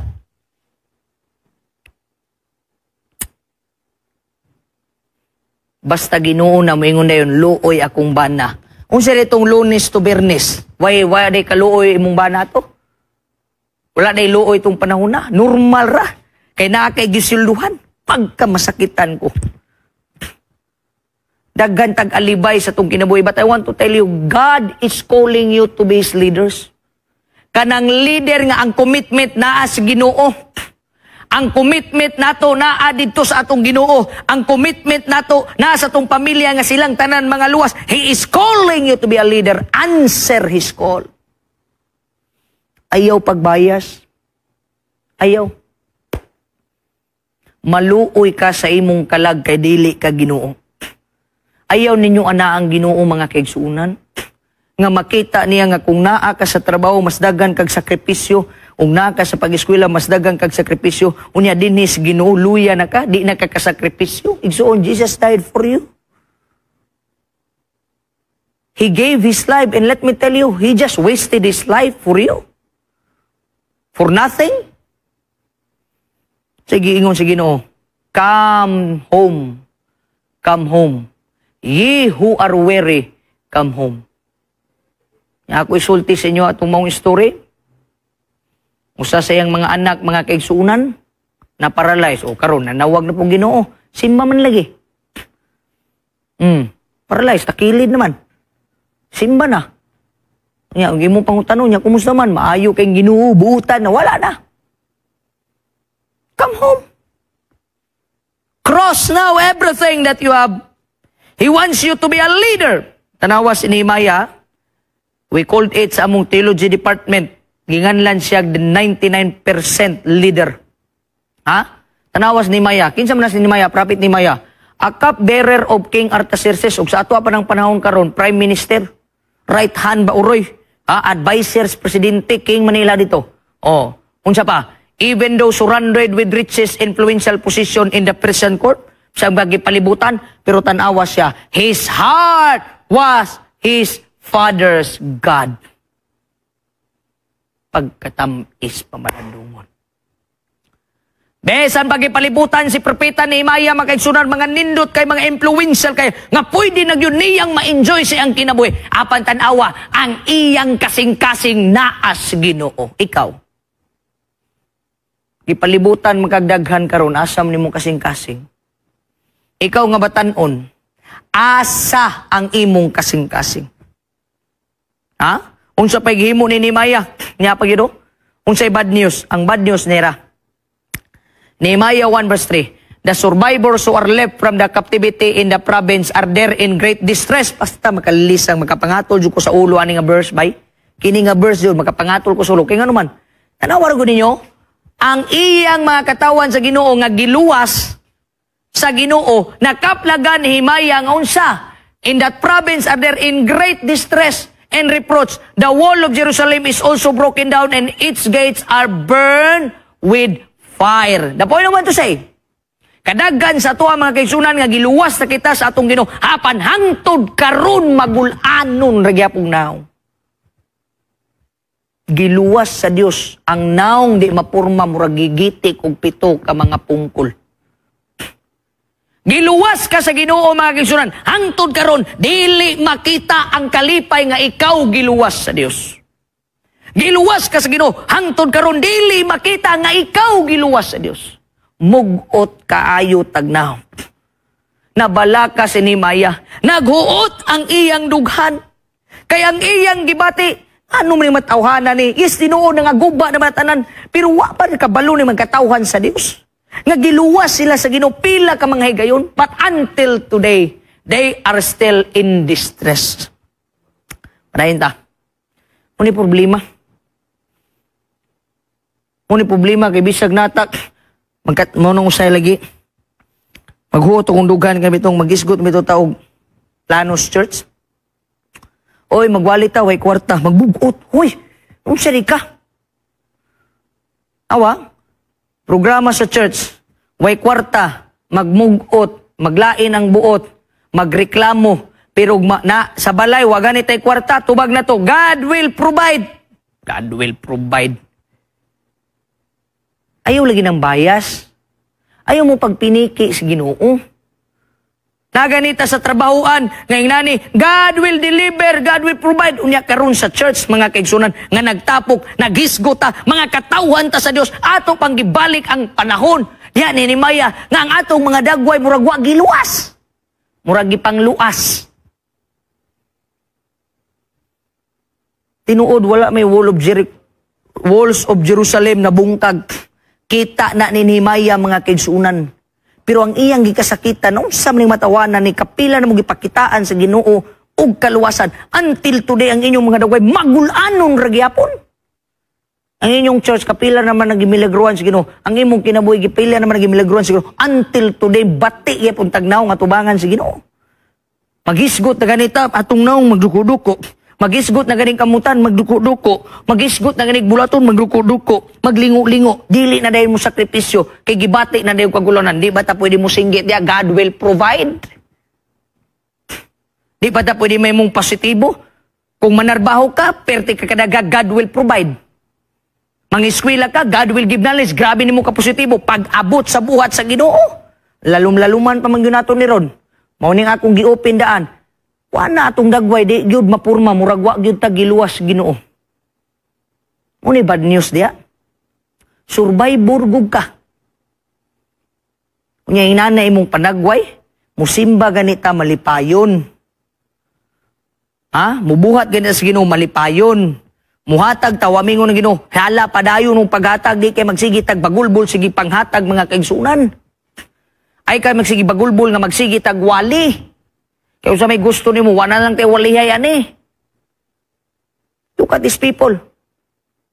Basta Ginoo na moingon na yun, luoy akong bana. Unsa itong Lunes to Biyernes? Why day kaluoy imong bana to? Wala day luoy itong panahon na. Normal ra. Kay naa kay gisilduhan. Pagka masakitan ko. Daghan tag-alibay sa itong kinabuhi. But I want to tell you, God is calling you to be His leaders. Kanang leader nga ang commitment naa sa Ginoo. Ang commitment nato naa didto sa atong Ginoo. Ang commitment nato naa sa atong pamilya nga silang tanan mga luwas. He is calling you to be a leader. Answer His call. Ayaw pagbayas. Ayaw. Maluoy ka sa imong kalag kay dili ka Ginoo. Ayaw ninyo ana ang Ginoo, mga kaigsuonan. Nga makita niya nga kung naa ka sa trabaho mas daghan kag sakripisyo, ug naa ka sa pag-eskwela mas daghan kag sakripisyo, unya dinhi sa Ginoo luya na ka, di na ka kasakripisyo. Igsuon, Jesus died for you. He gave His life, and let me tell you, He just wasted His life for you. For nothing. Sige, ingon sa Ginoo, come home. Come home. Ye who are weary, come home. Ako isulti sa inyo atong maong story. Usa sa iyang mga anak, mga kaigsuunan, na paralyze. O karon nanawag na pong Ginoo. Simba man lagi. Paralyze, takilid naman. Simba na. Nya, ang imong pangutano niya, kumusta man? Maayo kay Ginoo, buutan na, wala na. Come home. Cross now everything that you have. He wants you to be a leader. Tanawa si Nehemiah, we called it sa among theology department, ginganlan siya the 99% leader. Ha? Tanawa si Nehemiah, kinsa man na si Nehemiah, prophet Nehemiah, a cupbearer of King Artaxerxes, ug sa ato pa ng panahon karon, prime minister, right hand ba uroy, ha? Advisors, presidente, King Manila dito. Oh, unsa pa? Even though surrounded with riches, influential position in the Persian court, sa palibutan, pero tanawa siya, his heart was his father's God. Pagkatamis pamalandungon. Besan pagipalibutan si propeta Nehemiah, makaigsunan mga nindot kay mga influential kay nga pwede na gyud niyang ma-enjoy siyang kinabuhi. Apan tanawa ang iyang kasing-kasing naas Ginoo. Ikaw, gipalibutan magkagdaghan karon, asam nimo kasing-kasing? Ikaw nga batan-on, asa ang imong kasing-kasing? Ha? Unsa pay gihimo ni Nehemiah? Nya pa gyud. Unsay bad news? Ang bad news nira. Nehemiah 1 verse 3. The survivors who are left from the captivity in the province are there in great distress. Basta makalisang makapangatol jud ko sa ulo ani nga verse bay. Kini nga verse jud makapangatol ko sa ulo. Kay ngano man? Tanaw ra gud ninyo ang iyang mga katawan sa Ginoo nga giluwas sa Ginoo, nakaplagan ni Nehemiah nga unsa? In that province are there in great distress and reproach. The wall of Jerusalem is also broken down and its gates are burned with fire. The point I want to say, kadaghan sa ato ang mga kaigsunan nga giluwas na kita sa atong Ginoo, apan hangtod karon magul-anon ra gyapon naong. Giluwas sa Dios ang naong di mapurma, murag gigitik og pito ka mga pungkol. Giluwas ka sa Ginoo, mga kaigsunan, hangtod karon dili makita ang kalipay nga ikaw giluwas sa Dios. Giluwas ka sa Ginoo, hangtod karon dili makita nga ikaw giluwas sa Dios. Mugot kaayo tagnaw. Nabalaka si Nehemiah, naghuot ang iyang dughan. Kay ang iyang gibati, Ano man yung matawhana ni? Yes, tinuod nga guba naman tanan. Pero wa pa kabalo ni magkatawhan sa Dios. Nga giluwas sila sa Ginoo pila ka mga higayon. But until today, they are still in distress. Padayon ta. Muni problema. Muni problema kay bisag natak magkat mo nung usay lagi. Maghuot kung dugan kami itong magisgot mi ta og Planos Church. Oy, magwali ta, way kwarta, magbugot. Hoy, unsa di ka? Awa, programa sa church, way kwarta, magmugot, maglain ang buot, magreklamo, pero na sa balay, wa gani tay kwarta, tubag na to, God will provide. God will provide. Ayaw lagi ng bias. Ayaw mo pagpiniki sa Ginoo. Naganita sa trabahuan, ngayon nani, God will deliver, God will provide. Unya karon sa church, mga kaigsunan, nga nagtapok, naghisgot ta, mga katawhan ta sa Dios, ato pang gibalik ang panahon. Diyan ni Nehemiah, nga ang atong mga dagway, murag wa giluwas. Murag gipangluas. Tinuod, wala may wall of Jericho, walls of Jerusalem na bungkag. Kita na ni Nehemiah, mga kaigsunan. Pero ang iyang gikasakitan, unsa man matawanan ni kapila na mo gipakitaan sa Ginoo og kaluwasan. Until today, ang inyong mga dagway magulanon ra gyapon. Ang inyong church, kapila naman nagimilagruan sa Ginoo. Ang imong kinabuhi, gipila naman nagimilagruan sa Ginoo. Until today, bati gyapon tagnaw nga tubangan sa Ginoo. Magisgot na ganita, atong naong magduko-duko. Magisgot na ganing kamutan, magduko-duko. Magisgot na ganing bulaton, magduko-duko. Maglingo-lingo. Dili na dahil mo sakripisyo. Kay gibati na dahil kagulunan. Di ba ta pwede mo singgit diya? God will provide. Di ba ta pwede may mong positibo? Kung manarbaho ka, perte ka kadaga, God will provide. Mangiskwela ka, God will give knowledge. Grabe nimo ka positibo. Pag-abot sa buhat sa Ginoo. Lalum-laluman pa man gyud nato ni ron. Mao ning akong gi-open daan. Wa na atong dagway, di gyud mapurma, murag wa gyud ta giluwas Ginoo. Muni bad news diya. Survivor gug ka. Unya inana imong panagway, musimba ganita malipayon. Ha? Mubuhat ganita sa Ginoo malipayon. Muhatag tawamingon ng Ginoo. Hala padayon ng paghatag, di kay magsige tag bagulbol sige panghatag mga kaigsunan. Ay kay magsige bagulbol nga magsige tag wali. Kaya sa may gusto nimo, wala lang tayo walihay ani. Look at these people.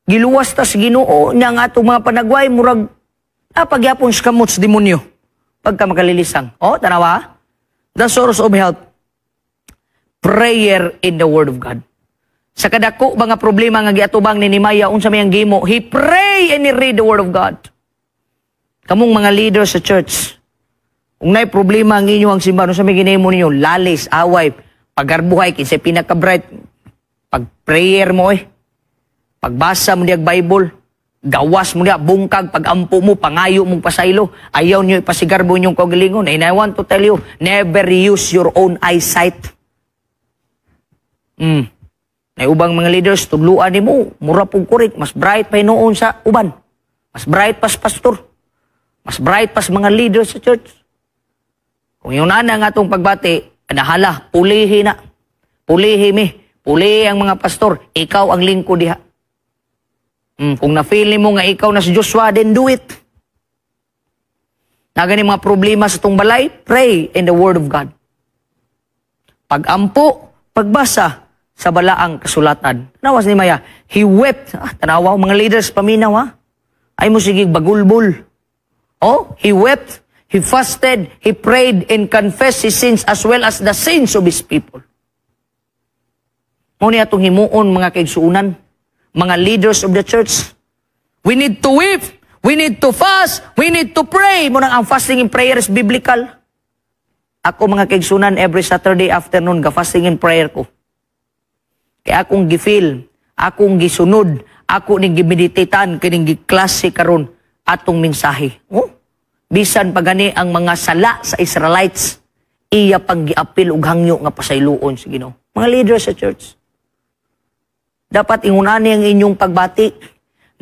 Giluwas ta sa Ginoo niya nga atong mga panagway, murag pagyapon sa kamot sa demonyo. Pagka makalilisang. Oh, tanawa. The source of help. Prayer in the Word of God. Sa kadako mga problema nga giatubang ni Nehemiah, unsa may ang gimo, he pray and he read the Word of God. Kamong mga leaders sa church, kung naay problema ang inyo ang simbahan, unsa may ginahimo ninyo, lalis, away, pagarbuhay, kinsay pinaka-bright, pag-prayer mo eh, pagbasa mo diag Bible, gawas mo diya, bungkag, pagampo mo, pangayo mong pasaylo, ayaw niyo ipasigarbo inyong kaugalingon. And I want to tell you, never use your own eyesight. Nay ubang mga leaders, tudluan nimo, mura pug kurik, mas bright pa hinuon sa uban. Mas bright pas pastor. Mas bright pas mga leaders sa church. Kung yung nana nga atong pagbati, anahala, pulihi na. Pulihi mi. Pulihi ang mga pastor. Ikaw ang lingkod diha. Kung na-feel mo nga ikaw na si Joshua, then do it. Nagani mga problema sa tong balay, pray in the Word of God. Pagampo, pagbasa sa balaang kasulatan. Tanawas ni Maya, he wept. Tanawa, mga leaders, paminaw ha. Ay mo sige bagulbul. Oh, he wept. He fasted, he prayed, and confessed his sins as well as the sins of his people. Muna atong himuon mga kaigsuunan, mga leaders of the church. We need to weep, we need to fast, we need to pray. Muna ang fasting and prayer is biblical. Ako mga kaigsunan, every Saturday afternoon, ga-fasting and prayer ko. Kaya akong gi-feel, akong gisunod, ako ning gimedititan, kining giklase karon atong mensahe. Oh? Bisan pa gani ang mga sala sa Israelites, iya pang giapil og hangyo nga pasayloon sa Ginoo. Mga leaders sa church, dapat ingunani ang inyong pagbati.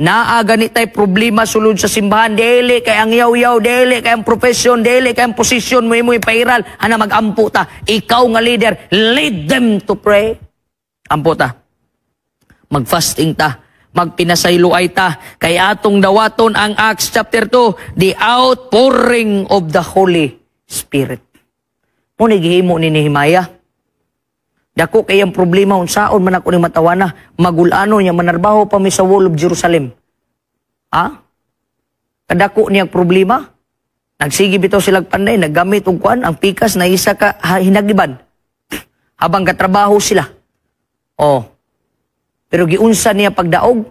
Naa gani tay problema sulod sa simbahan, dili kay ang yaw-yaw, dili kay ang profession, dili kay ang posisyon mo imo ipairal, ana magampo ta. Ikaw nga leader, lead them to pray. Ampo ta. Magfasting ta, magpinasayloay ta, kay atong dawaton ang Acts chapter 2, the outpouring of the Holy Spirit. Mao ni gihimo ni Nehemiah. Dako kay ang problema, unsaon man ako ni matawana, magulano niya, manarbaho pa mi sa wall of Jerusalem. Ha? Kadako niya problema. Nagsige bitaw sila panday, naggamit og kuan, ang pikas na isa ka hinagiban. Habang katrabaho sila. Oh. Pero giunsa niya pagdaog,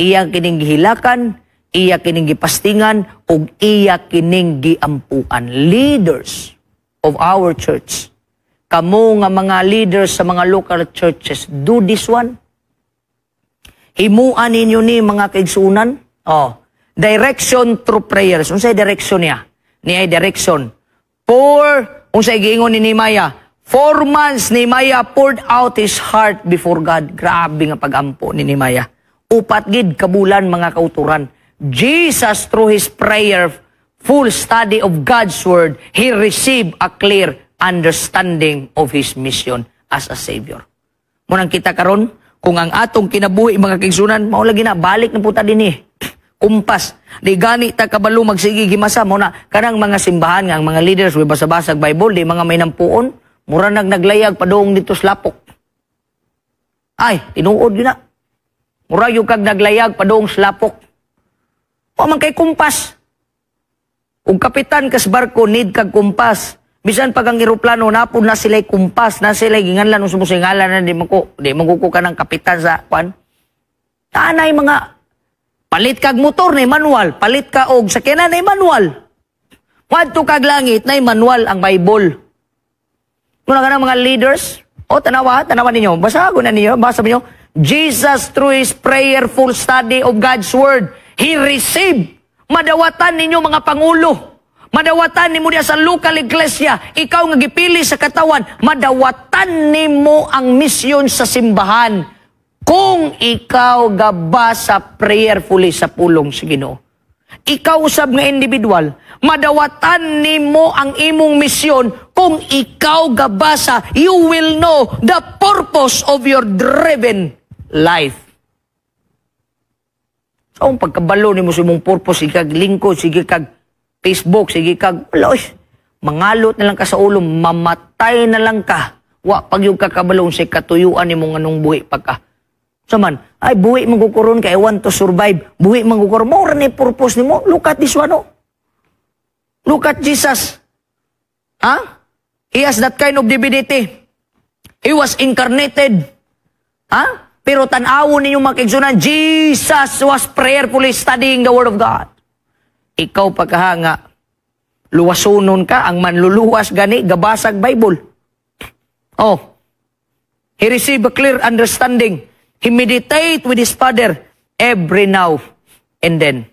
iya kining gihilakan, iya kining gipastingan, ug iya kining giampuan. Leaders of our church, kamo nga mga leaders sa mga local churches, do this one. Himuan ninyo ni, mga kaigsunan. Oh, direction through prayers. Unsay direction niya? Niya ay direction. For, unsay giingon ni Nehemiah? 4 months Nehemiah poured out his heart before God. Grabe nga pagampo ni Nehemiah. 4 gid kabulan, mga kauturan. Jesus, through his prayer, full study of God's word, he received a clear understanding of his mission as a savior. Munang kita karon, kung ang atong kinabuhi, mga kaigsunan, mao lagi na balik na puta dinhi. Kumpas. Di gani ta kabalo magsige gimasa mo na kanang mga simbahan nga ang mga leaders way basa-basag Bible, di mga may nampuon, mura nag naglayag padung dito sa lapok. Ay, tinuod yun na. Mura yung kag naglayag padung sa lapok. Wa man kay kumpas. Ug kapitan kas barko, need kag kumpas. Bisan pag ang eroplano, napod na sila'y kumpas, na sila'y ginganlan unsa mo singalan na di man ko kanang kapitan sa kwan. Tanay mga palit kag motor na manual, palit ka og sakyanan na manual. Wadto kag langit na manual ang Bible. Muna ka ng mga leaders, o tanawa, tanawa ninyo, basago na ninyo, basa ninyo. Jesus, through his prayerful study of God's word, he received. Madawatan ninyo, mga pangulo. Madawatan nimo diya sa local iglesia. Ikaw nga gipili sa katawan, madawatan nimo ang misyon sa simbahan kung ikaw gabasa prayerfully sa pulong sa Ginoo. Ikaw usab nga individual, madawatan nimo ang imong misyon kung ikaw gabasa, you will know the purpose of your driven life. So, ang pagkabalo nimo sa imong purpose, sige kag lingkod, sige kag Facebook, sige kag, wala, oy, mangalot na lang ka sa ulo, mamatay na lang ka. Wa pag yung kakabalo sa katuyuan nimo nganong buhi pagka. So man, ay, buhi man kukuron kay I want to survive. Buhi man kukuron. Mao ra ni purpose nimo. Look at this one, oh. Look at Jesus. Ha? He has that kind of divinity. He was incarnated. Ha? Pero tan-awon ninyo, mga kaigsunan, Jesus was prayerfully studying the Word of God. Ikaw pagkahanga, luwasunon ka, ang manluluwas gani, gabasag Bible. Oh, he received a clear understanding. He meditate with his Father every now and then.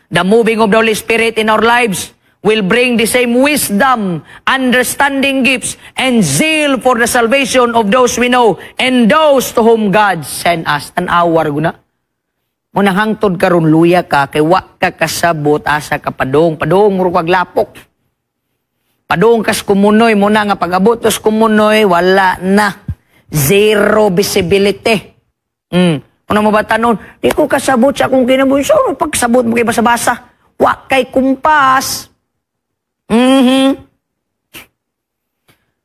The moving of the Holy Spirit in our lives will bring the same wisdom, understanding gifts, and zeal for the salvation of those we know and those to whom God sent us. Tan-awar guna. Munang hangtod karon luya ka kay wa ka kasabot asa ka padong, padong muro kag lapok. Padong kas kumunoy mo na nga pag-abot tas kumunoy, wala na. Zero visibility. Ano mo ba tanon? Di ko kasabot sa akong kinabuhi. So, ano pagsabot mo kay basa-basa? Wa kay kumpas.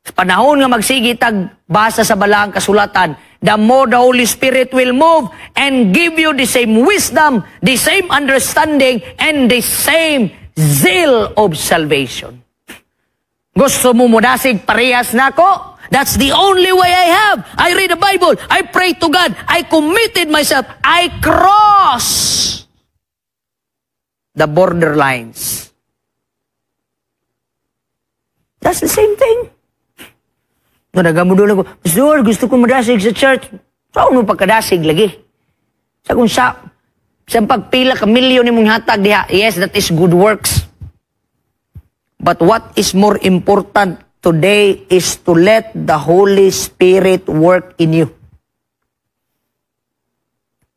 Sa panahon nga magsige tag basa sa balaang kasulatan, the more the Holy Spirit will move and give you the same wisdom, the same understanding, and the same zeal of salvation. Gusto mo mudasig parehas nako? That's the only way I have. I read the Bible. I pray to God. I committed myself. I cross the borderlines. That's the same thing. No, nagamudol ako, "Pastor, gusto ko madasig sa church." So, ano pagkadasig lagi? Sa kung sa pagpila ka milyon nimong hatag diha, yes, that is good works. But what is more important today is to let the Holy Spirit work in you.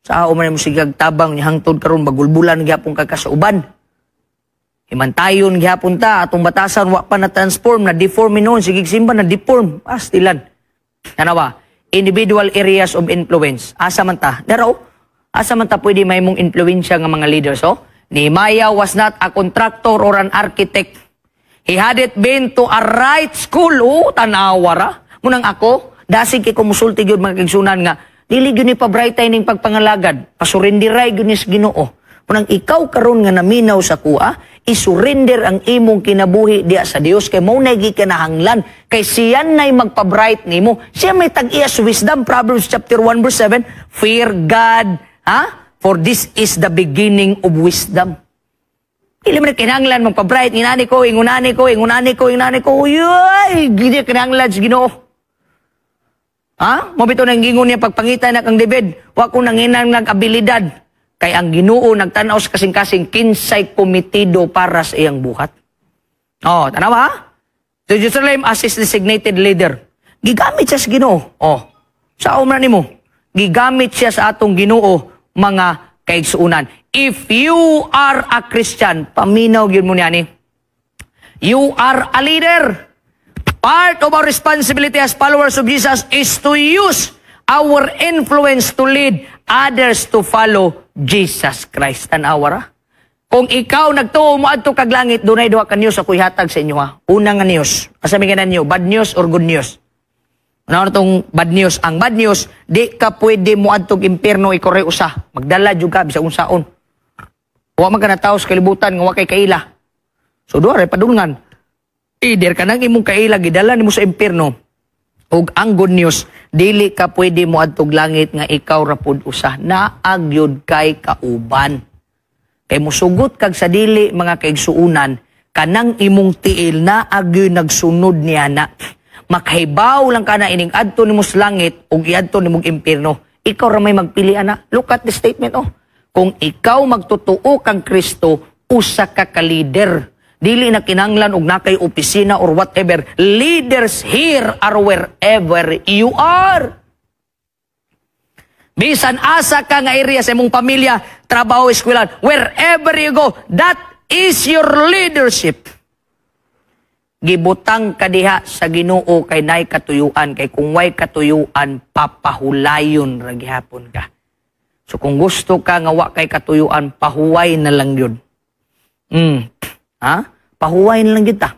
Sa man mo sigag tabang ni hangtod karon bagulbulan gyapon ka sa uban. Himantayon gihapon ta atong batasan wa pa na transform, na deform noon sige simba na deform astilan. Tanawa. Individual areas of influence. Asa man ta? Daro, asa man ta pwede mahimong influensya nga mga leaders, oh? Nehemiah was not a contractor or an architect. He hadn't been to a right school. Oh, tanawa ra. Munang ako, dasig kay kumusulti gyud, mga kaigsunan, nga dili gyud ni pabrightay ning pagpangalagad. Pasurenderay gyud ni sa Ginoo. Munang ikaw karon nga naminaw sa kuha, isurrender ang imong kinabuhi diya sa Dios kay mao nay gikinahanglan kay siya nay magpa-bright nimo. Siya may tag-iya sa wisdom. Proverbs chapter 1 verse 7, "Fear God, ha? For this is the beginning of wisdom." Dili man kinahanglan magpa-bright, inani ko, ingunani ko, ingunani ko, ingunani ko. Uy, dili kinahanglan sa Ginoo. Ha? Mao bitaw nang gingon niya pagpangita na kang David, wa ko nanginang nag-abilidad. Kay ang Ginoo nagtan-aw sa kasing-kasing kinsay komitido para sa iyang buhat. Oh, tanawa ha? To Jerusalem as his designated leader. Gigamit siya sa Ginoo. Oh, sa na nimo. Gigamit siya sa atong Ginoo, mga kaigsuunan. If you are a Christian, paminaw gyud mo niya ni. You are a leader. Part of our responsibility as followers of Jesus is to use our influence to lead others to follow Jesus Christ. Tanawa ra. Kung ikaw nagtuo mo adto kag langit, dunay duha ka news ako ihatag sa inyo ha. Una nga news. Asa may ganan niyo? Bad news or good news? Ano tong bad news? Ang bad news, di ka pwede mo adtog impierno ikaw usa. Magdala jud ka bisag unsaon. Wa man ka natawo sa kalibutan nga wa kay kaila. So duha ra padulngan. Either kanang imong kaila gidala nimo sa impierno ug ang good news, dili ka pwede mo adtog langit nga ikaw ra pud usa. Naagyod kay kauban. Kay musugot kag sa dili, mga kaigsuunan, kanang imong tiil na agyoy nagsunod niya na. Makahibaw lang ka na ining adto nimo sa langit ug iadto nimong impierno. Ikaw ra may magpili ana. Look at the statement, oh. Kung ikaw magtotoo kang Kristo, usa ka ka leader. Dili na kinanglan og nakay opisina or whatever. Leaders here are wherever you are. Bisan asa ka nga area sa imong pamilya, trabaho, eskwelahan, wherever you go, that is your leadership. Gibutang ka diha sa Ginoo kay nay katuyuan, kay kung way katuyuan, papahulayon ra gihapon ka. So kung gusto ka nga wa kay katuyuan, pahuway na lang yun. Ha? Pahuway na lang kita.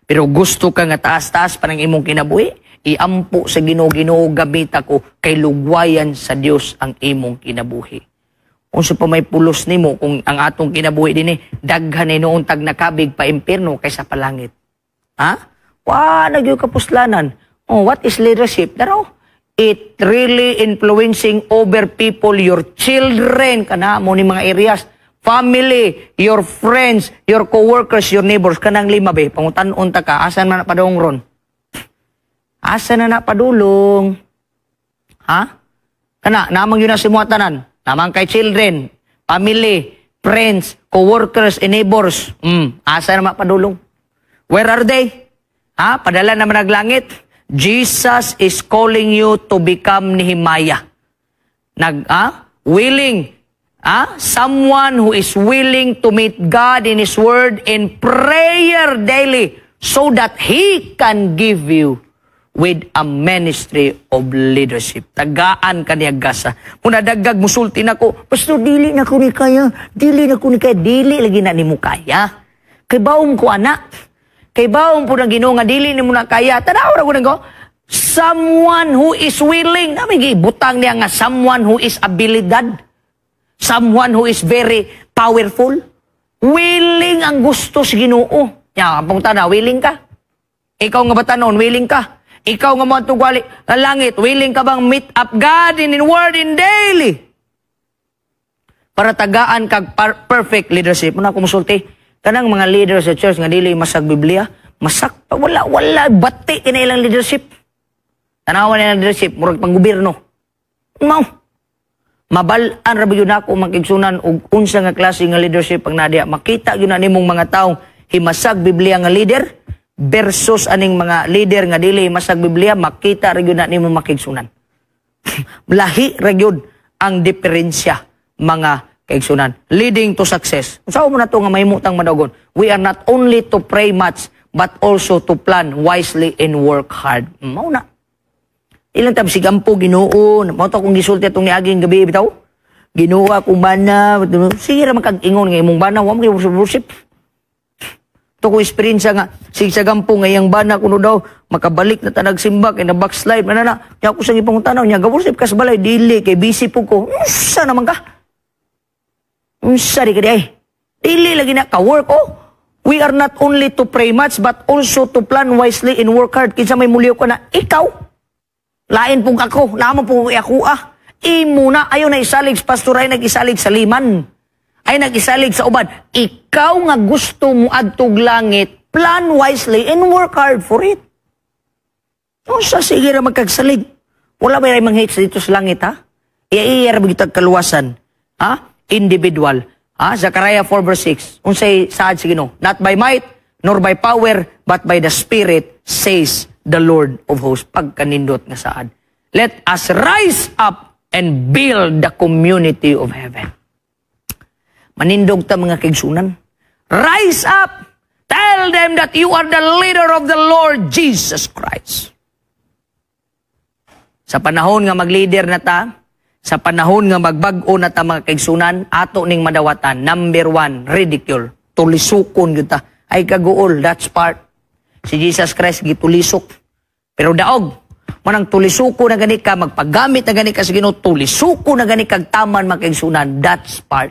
Pero gusto ka nga taas-taas pa ng imong kinabuhi, iampo sa Ginoo, "Ginoo, gamita ko," kay lugwayan sa Dios ang imong kinabuhi. Unsa pa may pulos nimo kung ang atong kinabuhi dinhi daghan ni noon tag nakabig pa impierno kaysa palangit? Ha? Wa na gyud kapuslanan. Oh, what is leadership? Daro, it really influencing over people, your children, kana mo ni mga areas, family, your friends, your coworkers, your neighbors, kanang lima be, pangutan-on ta ka, asan man na padung ron? Asa na na padulong? Ha? Kana, namang yun na si tanan. Namang kay children, family, friends, coworkers, and neighbors. Asa na mapadulong? Where are they? Ha? Padala naman naglangit. Jesus is calling you to become Nehemiah. Nag, ha? Willing. Ha? Someone who is willing to meet God in His Word in prayer daily so that He can give you with a ministry of leadership. Tagaan ka niya gasa. Muna dagag musulti nako, "Pastor, dili na ko ni kaya, dili na ko ni kaya," dili lagi na nimo kaya. Kay baom ko ana. Kay baom po ng Ginoo nga dili nimo na kaya. Tanaw ra ko nang ko. Someone who is willing. Na may gibutang niya nga someone who is abilidad. Someone who is very powerful. Willing ang gusto sa Ginoo. Ya, pangutana, willing ka? Ikaw nga batanon, willing ka? Ikaw nga mo wali ang langit, willing ka bang meet up God in word in daily? Para tagaan kag perfect leadership. Muna ko musulti, kanang mga leader sa church nga dili masag Biblia, masak wala wala bati kini ilang leadership. Tanawan nila leadership, murag panggobyerno. Mao. Mabal-an ra ba yun ako makigsunan og unsa nga klase nga leadership ang nadiya. Makita yun na nimong mga taong himasag Biblia nga leader versus aning mga leader nga dili himasag Biblia, makita ra gyud na nimo makigsunan. Lahi ra gyud ang diferensya, mga kaigsunan. Leading to success. Unsa mo na to nga mahimutang madagon? We are not only to pray much but also to plan wisely and work hard. Mao na. Ilang tab sigampo Ginoo, mao to akong gisulti atong niaging gabi bitaw. Ginoo, akong bana, sige ra man kag ingon nga imong bana wa mo worship worship. To ko experience nga sig sa gampo nga iyang bana kuno daw makabalik na tanag simba kay na backslide man na. Nya ako sang ipangutanaw nya, ga-worship ka sa balay? Dili kay busy po ko. Unsa naman ka? Unsa di ka di ay? Dili lagi na ka work oh. We are not only to pray much but also to plan wisely and work hard. Kinsa may muliw ka na ikaw. Lain pong ako, naman po ako ah. Imo na, ayaw na isalig, pastor ay nag-isalig sa liman. Ay nag-isalig sa uban. Ikaw nga gusto mo adtog langit, plan wisely and work hard for it. O sa sige ra magkagsalig. Wala ba yung mga hates dito sa langit, ha? Iya-iya ra gyud kaluwasan. Ha? Individual. Ha? Zechariah 4 verse 6. Unsay saad sa Ginoo? "Not by might, nor by power, but by the Spirit, says the Lord of hosts." Pagkanindot nga saad. Let us rise up and build the community of heaven. Manindog ta, mga kaigsunan. Rise up! Tell them that you are the leader of the Lord Jesus Christ. Sa panahon nga mag-leader na ta, sa panahon nga magbag-o na ta, mga kaigsunan, ato ning madawatan. Number one, ridicule. Tulisukon gyud ta. Ay kaguol, that's part. Si Jesus Christ gitulisok. Pero daog, manang tulisuko na gani ka, magpagamit na gani ka sa Ginoo, tulisuko na gani kag taman, mga kaigsunan, that's part.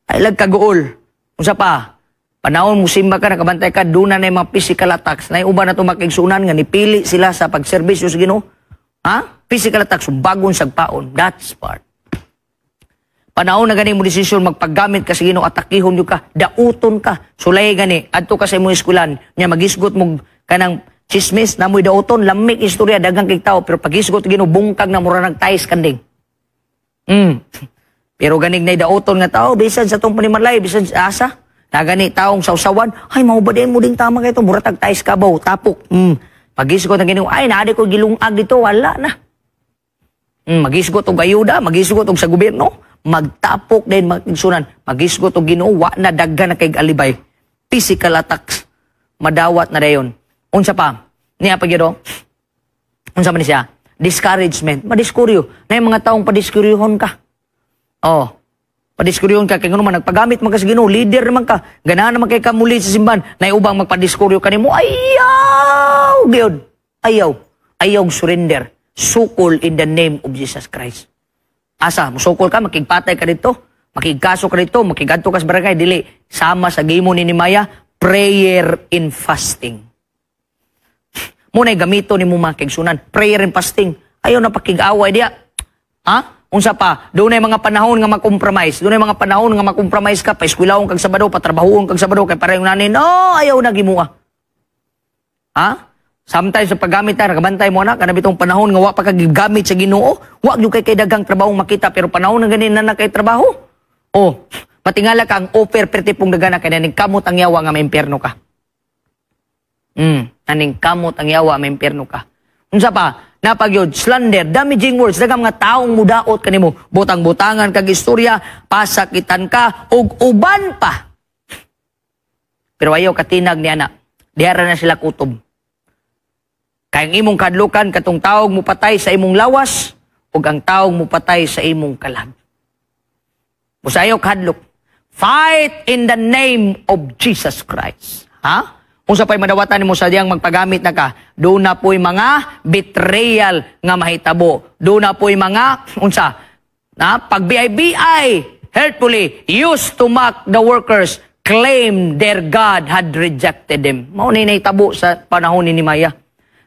Ay lag kaguol. Unsa pa? Panahon mo simba ka, nakabantay ka, doon na mga physical attacks. Na uban na ito, mga kaigsunan, nga nipili sila sa pagserbisyo sa Ginoo. Ha? Physical attacks, bagon sagpaon. That's part. Panahon na gani mo desisyon magpaggamit ka sa Ginoo, atakihon gyud ka, dauton ka. Sulay gani, adto ka sa imong eskwelahan, nya magisgot mo kanang chismis, namoy dauton, lamik istorya, daghang kay tao, pero pagisgot Ginoo, bungkag na mura nagtais kanding. Pero ganig na dauton nga tao, bisan sa tong panimalay, bisan sa asa, na gani taong sawsawan, ay mao ba din mo ding tama kay to, mura tag tais kabaw, tapok. Pagisgot na Ginoo, ay naadi ko gilungag dito, wala na. Magisgot og ayuda, magisgot og sa gobyerno, magtapok din, mga kaigsunan, magisgot og Ginoo, wa na, daghan na kay alibay. Physical attacks, madawat na dayon. Unsa pa? Niya pa gyud. Unsa man siya? Discouragement, madiskuryo. Na yung mga taong padiskuryuhon ka. Oh. Padiskuryuhon ka kay ngano man nagpagamit man ka sa Ginoo, leader naman ka. Ganahan naman kay ka muli sa simbahan. Na ubang magpadiskuryo kanimo, ayaw gyud. Ayaw. Ayaw surrender. Sukol in the name of Jesus Christ. Asa, musukol ka, makigpatay ka dito, makigkaso ka dito, makigadto ka sa barangay, dili. Sama sa gimo ni Nehemiah, prayer and fasting. Muna'y gamito ni mo, mga kaigsunan, prayer and fasting. Ayaw na pakig-away diya. Ha? Unsa pa? Doon ay mga panahon nga mag-compromise. Doon ay mga panahon nga mag-compromise ka, paeskwelahon kag Sabado, patrabahuon kag Sabado, kay parehong nani, no, ayaw na gimua. Ha? Sometimes sa paggamit ta, nakabantay mo na, kana bitong panahon nga wa pa ka gigamit sa Ginoo, wa gyud kay daghang trabaho makita, pero panahon na gani na na kay trabaho. Oh, patingala ka ang offer perti pong dagana kay naning kamot ang yawa nga maimpierno ka. Naning kamot ang yawa maimpierno ka. Unsa pa? Napagyod, slander, damaging words, daghang mga taong mudaot kanimo, butang-butangan kag istorya, pasakitan ka ug uban pa. Pero ayaw katinag ni ana. Dihara na sila kutob. Kay ang imong kadlukan katong taog mupatay sa imong lawas ug ang taong mupatay sa imong kalag. Busa ayaw kadlok. Fight in the name of Jesus Christ. Ha? Unsa pa'y madawatan nimo sa diyang magpagamit na ka, doon na po'y mga betrayal nga mahitabo. Doon na po'y mga, unsa, na pag BIBI, hurtfully, used to mock the workers, claim their God had rejected them. Mao ni nahitabo sa panahon ni Nehemiah.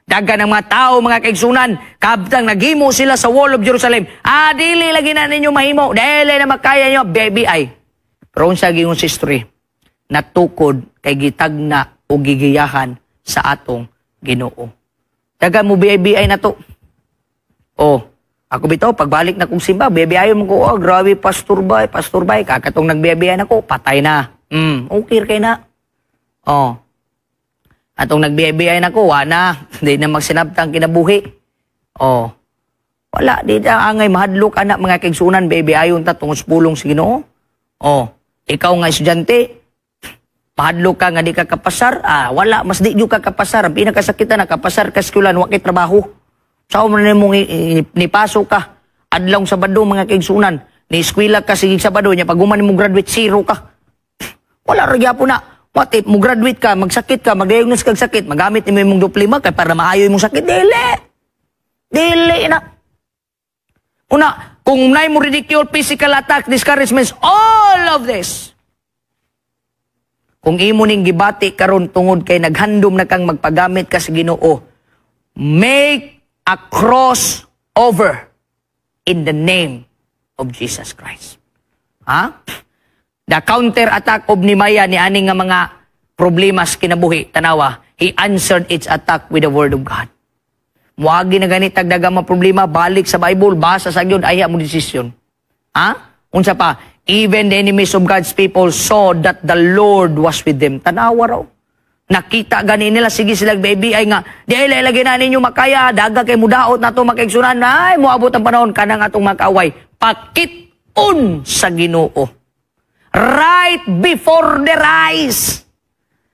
Daghan ng mga tao, mga kaigsunan, kabtang naghimo sila sa wall of Jerusalem. Ah, dili lagi na ninyo mahimo. Dili na makaya nyo, BIBI. Pero unsa giingon sa history, natukod kay gitagna o gigiyahan sa atong Ginoo. Daghan mo BIBI na to. Oh, ako bitaw, pagbalik na kong simba, BIBI mo ko, oh, grabe, pastor bay, pastor bay, kakatong nag-BIBI na ko, patay na. Okay kay na. Oh. Atong nag-BIBI na ko, wa na. Hindi na magsinabtang kinabuhi. Oh. Wala, di na angay mahadlok anak, mga kaigsunan, baby ayon ta tungod sa pulong sa Ginoo. Oh, ikaw nga estudyante, mahadlok ka nga di ka kapasar, ah, wala, mas di ka kapasar. Ang pinakasakitan na kapasar ka eskwelahan, wa kay trabaho. Sao man nimo nipasok ka adlawng Sabado, mga kaigsunan, ni eskwela ka sige Sabado nya, pag human mo graduate, zero ka. Wala ra gyapon na. What if mo graduate ka, magsakit ka, mag-diagnose kag sakit, magamit nimo imong diploma kay para maayo imong sakit? Dili. Dili na. Una, kung nay mo ridicule, physical attack, discouragements, all of this. Kung imo ning gibati karon tungod kay naghandom na kang magpagamit ka sa Ginoo, make a cross over in the name of Jesus Christ. Ha? The counter attack of Nehemiah ni ani nga mga problema sa kinabuhi, tanawa, he answered its attack with the word of God. Muagi na gani tagdaga mga problema, balik sa Bible, basa sa gyud, ayha mo desisyon. Ha? Unsa pa? Even the enemies of God's people saw that the Lord was with them. Tanawa raw. Nakita gani nila, sige sila baby ay nga, di ay lagi na ninyo makaya, daga kay mudaot na to makaigsunan, ay moabot ang panahon kanang atong makaaway. Pakit-on sa Ginoo. Right before their eyes,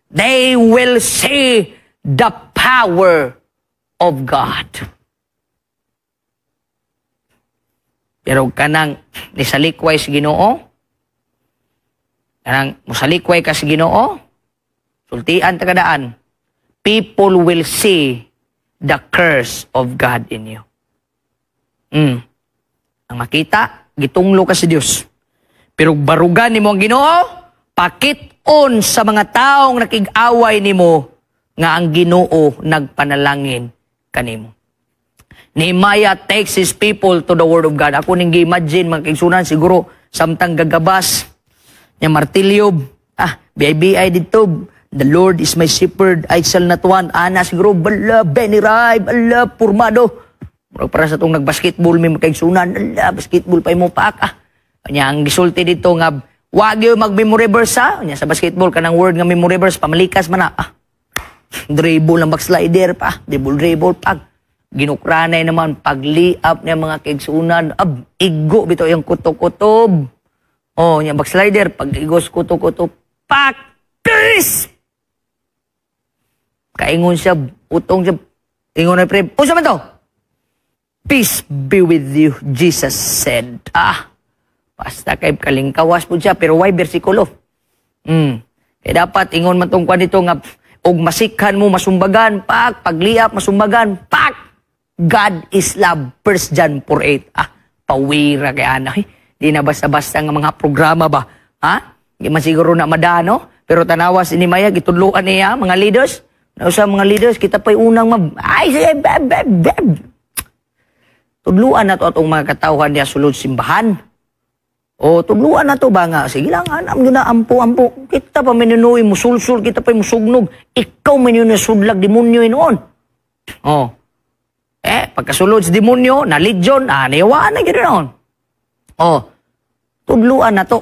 they will see the power of God. Pero kanang nisalikway sa Ginoo, kanang musalikway ka sa Ginoo, sultian ta kadaan, people will see the curse of God in you. Ang makita, gitunglo ka sa Dios. Pero barugan nimo ang Ginoo, pakit-on sa mga taong nakig-away nimo nga ang Ginoo nagpanalangin kanimo. Nehemiah takes his people to the word of God. Ako ning gi-imagine, mga kaigsunan, siguro samtang gagabas nya martilyo, BIBI dito, "The Lord is my shepherd, I shall not want." Ana siguro, bala, Benny Rai, bala, purmado. Murag para sa tong nagbasketball may makaigsunan, ala, basketball pa imo paak ah. Nya ang gisulti dito nga wag gyud mag-memory verse ha. Nya sa basketball kanang word nga memory verse pamalikas man na. Ah. Dribble ang backslider pa, dribble dribble pag ginukranay naman pagliap niya, mga kaigsunan, ab igo bitaw yung kutob-kutob. Oh, nya backslider pag igos kutob-kutob pak crisp. Kaingon siya, utong siya, ingon na pre, "Unsa man to?" "Peace be with you," Jesus said. Ah, basta kay kalingkawas po siya, pero why bersikulo? Kaya dapat ingon man tong kwan dito nga, og masikhan mo, masumbagan, pak, pagliap, masumbagan, pak! God is love, 1 John 4:8. Ah, pawira kay ana. Eh. Di na basta-basta nga mga programa ba? Ha? Di man siguro na madano, pero tanawa si Nehemiah, gitudloan niya, mga leaders. Nausa mga leaders, kita pa'y unang mab... Ay, sige, beb, beb, beb. Tudluan na to atong mga katawhan niya sulod simbahan. O, tudluan na to ba nga, sige lang, anam yun na, ampo, ampo. Kita pa minunoy, musulsul, kita pa musugnog. Ikaw minunoy, sudlag, demonyo noon. O. Eh, pagkasulod sa demonyo, na legion, niyawaan na yun noon. O, tudluan na to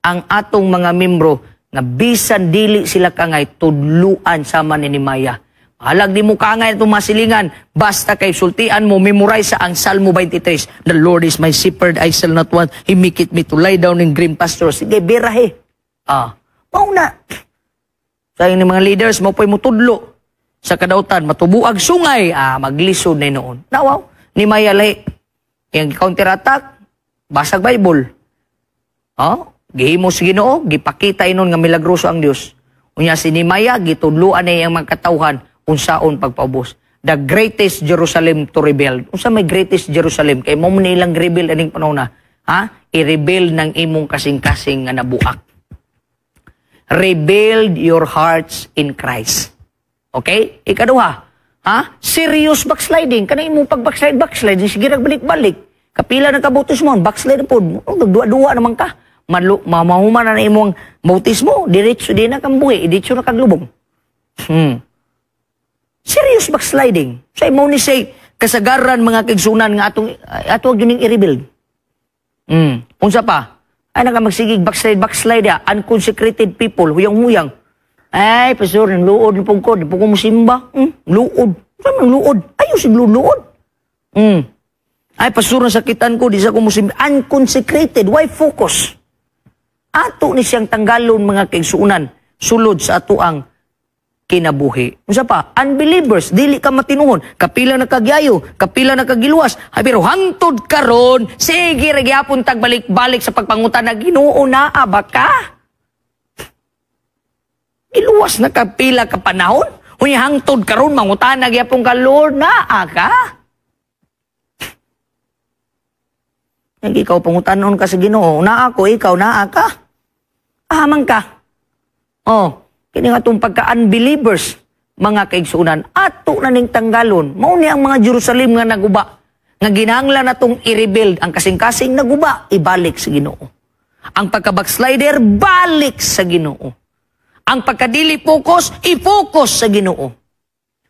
ang atong mga membro nga bisan dili sila kangay, tudluan sama ni Nehemiah. Halag di mo kangay itong masilingan, basta kay sultian mo, memorize sa ang Salmo 23. "The Lord is my shepherd, I shall not want. He maketh me to lie down in green pastures." Sige, birahe. Ah, mao na. Sa ni mga leaders, mo po'y mutudlo sa kadautan, matubuag sungay, maglisod na noon. Nawaw, ni Maya lahi. Yang counter-attack, basag Bible. Oh, gihimo sa Ginoo, gipakita inon nga milagroso ang Dios. Unya si Nehemiah, gitudloan niya ang mga katawhan unsaon pagpaubos. The greatest Jerusalem to rebuild. Unsa may greatest Jerusalem? Kay mo man ilang rebuild aning panahon na. Ha? I-rebuild ng imong kasing-kasing nga nabuak. Rebuild your hearts in Christ. Okay? Ikaduha, ha? Serious backsliding. Kana imong pag-backslide, backslide, sige balik-balik. Kapila na kabautismo, backslide na pod. Oh, nagduwa-duwa naman ka. Mahuman na na imong bautismo, diretso di na kang buhi, diretso na kang lubong. Serious backsliding. Sa imo ni say, kasagaran mga kaigsunan nga atong ato gyud ning i-rebuild. Unsa pa? Ay naka magsigig backslide backslide ya, unconsecrated people, huyang-huyang. "Ay, pastor, nang luod ni pugkod, di po ko musimba." Luod. Unsa man luod? Ayo sig luod. "Ay, pastor, nasakitan ko, di sa ko musimba." Unconsecrated, why focus? Ato ni siyang tanggalon, mga kaigsunan, sulod sa ato ang kinabuhi. Unsa pa? Unbelievers, dili ka matinuhon. Kapila na kagyayo, kapila na kagiluwas. Ay, pero hangtod karon, sige ra gyapon tag balik-balik sa pagpangutan na, "Ginoo, naa ba ka?" Giluwas na kapila ka panahon. Unya hangtod karon mangutana gyapon ka, "Lord, naa ka?" Yang ikaw pangutanon ka sa Ginoo, naa ko, ikaw naa ka? Aman ka. Oh, kini nga itong pagka-unbelievers, mga kaigsunan, ato na ning tanggalon. Mao ni ang mga Jerusalem nga naguba, nga ginahanglan natong i-rebuild ang kasing-kasing naguba, ibalik sa Ginoo. Ang pagka-backslider, balik sa Ginoo. Ang pagkadili focus, i-focus sa Ginoo.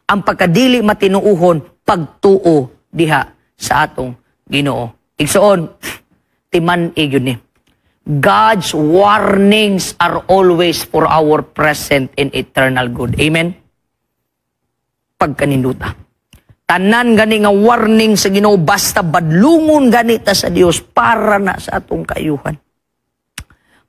Ang pagkadili matinuuhon, pagtuo diha sa atong Ginoo. Igsoon, timan-i gyud ni. God's warnings are always for our present and eternal good. Amen? Pagkaninduta. Tanan gani nga warning sa Ginoo, basta badlungon gani ta sa Dios, para na sa atong kayuhan.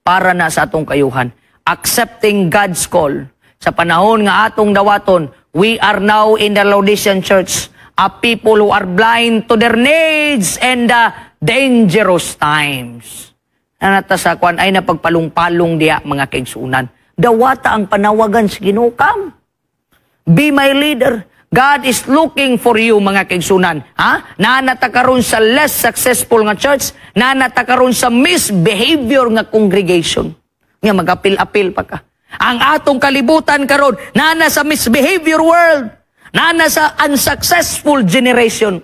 Para na sa atong kayuhan. Accepting God's call. Sa panahon nga atong dawaton, we are now in the Laodicean Church, a people who are blind to their needs and the dangerous times. Nanata sa kwan ay napagpalong-palong diya, mga kaigsunan. Dawata ang panawagan sa Ginoo, "Come. Be my leader." God is looking for you, mga kaigsunan. Ha? Nanata karon sa less successful nga church, nanata karon sa misbehavior nga congregation. Nga magapil-apil pa ka. Ang atong kalibutan karon nana sa misbehavior world. Nana sa unsuccessful generation.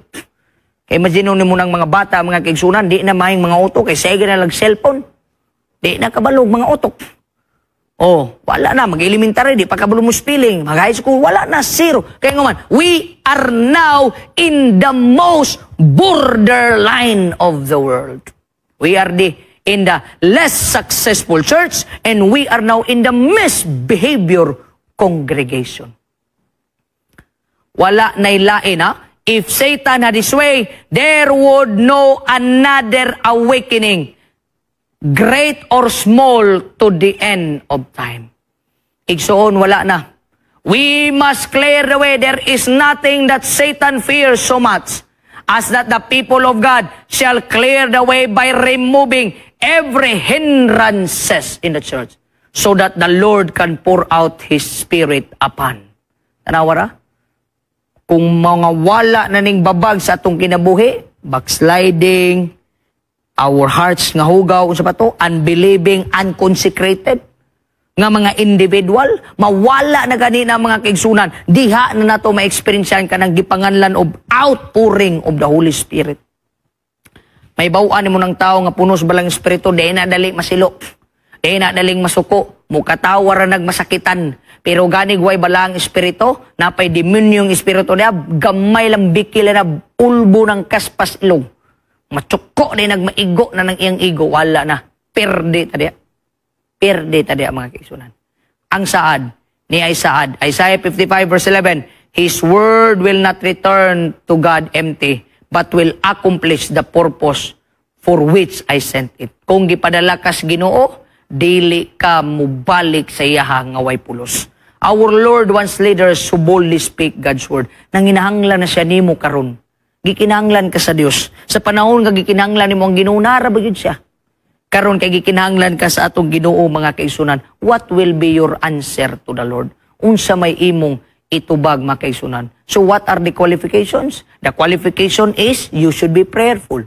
Kay imagine nimo ng mga bata, mga kaigsunan, di na maayong mga utok, kay sige na lang cellphone. Di na kabalog mga utok. Oh, wala na, mag-elementary, di pa kabalo mo spelling, mag-high school, wala na, zero. Kaya nga man, we are now in the most borderline of the world. We are the in the less successful church and we are now in the misbehavior congregation. Wala na lain, ha? If Satan had his way, there would no another awakening, great or small, to the end of time. Igsoon, wala na. We must clear the way. There is nothing that Satan fears so much as that the people of God shall clear the way by removing every hindrances in the church so that the Lord can pour out His Spirit upon. Tanawa ra? Kung mga wala na ning babag sa atong kinabuhi, backsliding, our hearts nga hugaw, unsa pa to, unbelieving, unconsecrated, nga mga individual, mawala na ganina, mga kaigsunan, diha na nato ma-experiencean kanang gipanganlan of outpouring of the Holy Spirit. May bawaan nimo ng tao nga puno sa Balaang Espiritu, di na dali masilo. Di na daling masuko, mukatawa ra nagmasakitan. Pero ganig way Balaang Espiritu, napay demonyong espiritu niya, gamay lang bikil na ulbo ng kaspas ilong. Matsuko na nagmaigo na ng iyang igo, wala na. Perde ta diya. Perde ta diya, mga kaigsunan. Ang saad, ni ay saad. Isaiah 55 verse 11, "His word will not return to God empty, but will accomplish the purpose for which I sent it." Kung gipadala kas Ginoo, dili ka mubalik sa iyaha nga way pulos. Our Lord wants leaders who boldly speak God's word. Nanginahanglan na siya nimo karon. Gikinahanglan ka sa Dios. Sa panahon nga gikinahanglan nimo ang Ginoo, nara ba gyud siya? Karon kay gikinahanglan ka sa atong Ginoo, mga kaigsunan, what will be your answer to the Lord? Unsa may imong itubag, mga kaigsunan? So what are the qualifications? The qualification is you should be prayerful.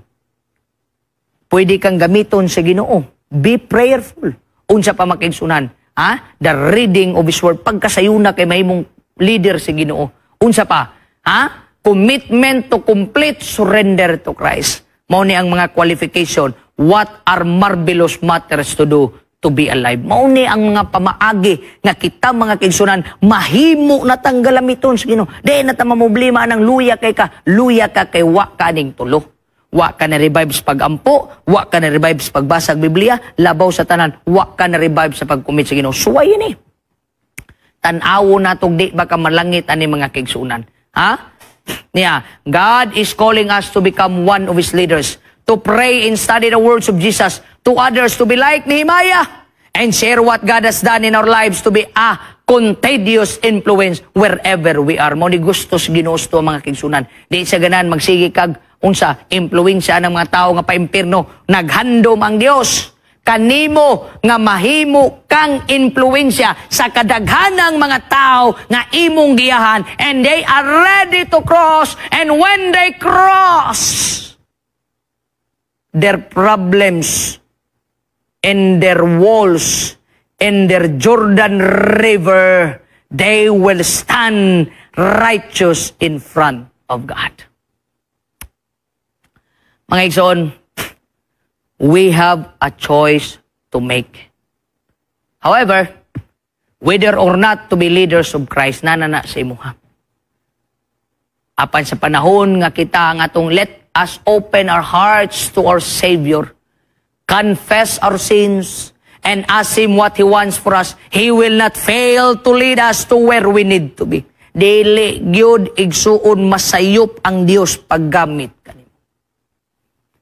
Pwede kang gamiton sa Ginoo. Be prayerful. Unsa pa, mga kaigsunan? Ha? The reading of His Word. Pagkasayuna kay mahimong leader sa Ginoo. Unsa pa? Ha? Commitment to complete surrender to Christ. Mao ni ang mga qualification. What are marvelous matters to do to be alive? Mao ni ang mga pamaagi nga kita, mga kaigsunan, mahimo na tang galamiton sa Ginoo. Di na ta mamroblema ng luya kay ka, luya ka kay wa ka ning tulo. Wa ka na revive sa pagampo, wa ka na revive sa pagbasa og Biblia, labaw sa tanan, wa ka na revive sa pag-commit sa Ginoo. Suway ni. Tan-awo natog di ba ka malangit ani, mga kaigsunan. Ha? Niya, God is calling us to become one of His leaders, to pray and study the words of Jesus, to others, to be like Nehemiah, and share what God has done in our lives, to be a Contagious influence wherever we are. Mao ni gusto sa Ginoo to, mga kaigsuonan. Di sa ganan magsige kag unsa impluwensya ng mga tao nga paimpirno. Naghandom ang Dios kanimo nga mahimo kang impluwensya sa kadaghanang mga tao nga imong giyahan, and they are ready to cross, and when they cross, their problems and their walls in their Jordan River, they will stand righteous in front of God. Mga igsoon, we have a choice to make. However, whether or not to be leaders of Christ, nana na sa imuha. Apan sa panahon nga kita ang atong, let us open our hearts to our Savior, confess our sins, and ask Him what He wants for us, He will not fail to lead us to where we need to be. Dili gyud, igsuon, masayop ang Dios paggamit kanimo.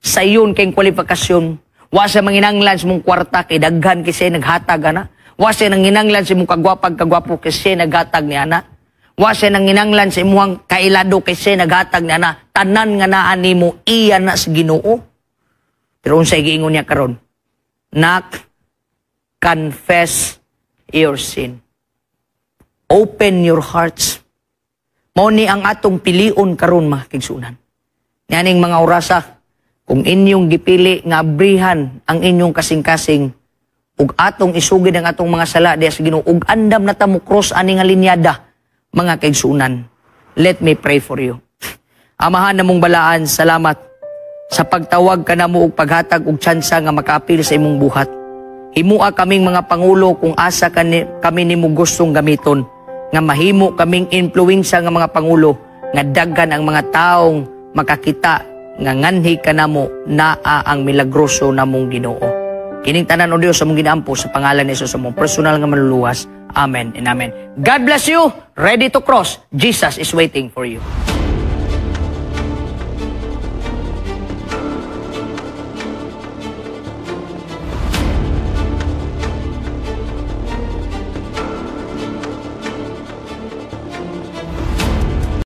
Sayon kay kwalifikasyon. Wa sa manginanglan sa mong kwarta kay daghan kasi naghatag ana. Wa sa nanginanglan sa imong kagwapag kagwapo kasi naghatag ni ana. Wa sa nanginanglan sa imong kailado kasi naghatag ni ana. Tanan nga naa nimo, iya na sa Ginoo. Pero unsay giingon niya karon? Nak, confess your sin. Open your hearts. Mao ni ang atong pilion karon, mga kaigsuonan. Yaning mga orasa, kung inyong gipili nga abrihan ang inyong kasing-kasing ug atong isugid ang atong mga sala diya sa Ginoo ug andam na ta mo cross ani nga linyada, mga kaigsuonan. Let me pray for you. Amahan namong balaan, salamat sa pagtawag kanamo ug paghatag og tsansa nga makaapil sa imong buhat. Himua kaming mga pangulo kung asa kani, kami nimo gustong gamiton, nga mahimo kaming influensya nga mga pangulo nga daghan ang mga taong makakita nga nganhi kanamo naa ang milagroso namong Ginoo. Kining tanan, O Dios, among ginaampo sa pangalan ni Jesus, among personal nga manluluwas. Amen and amen. God bless you. Ready to cross. Jesus is waiting for you.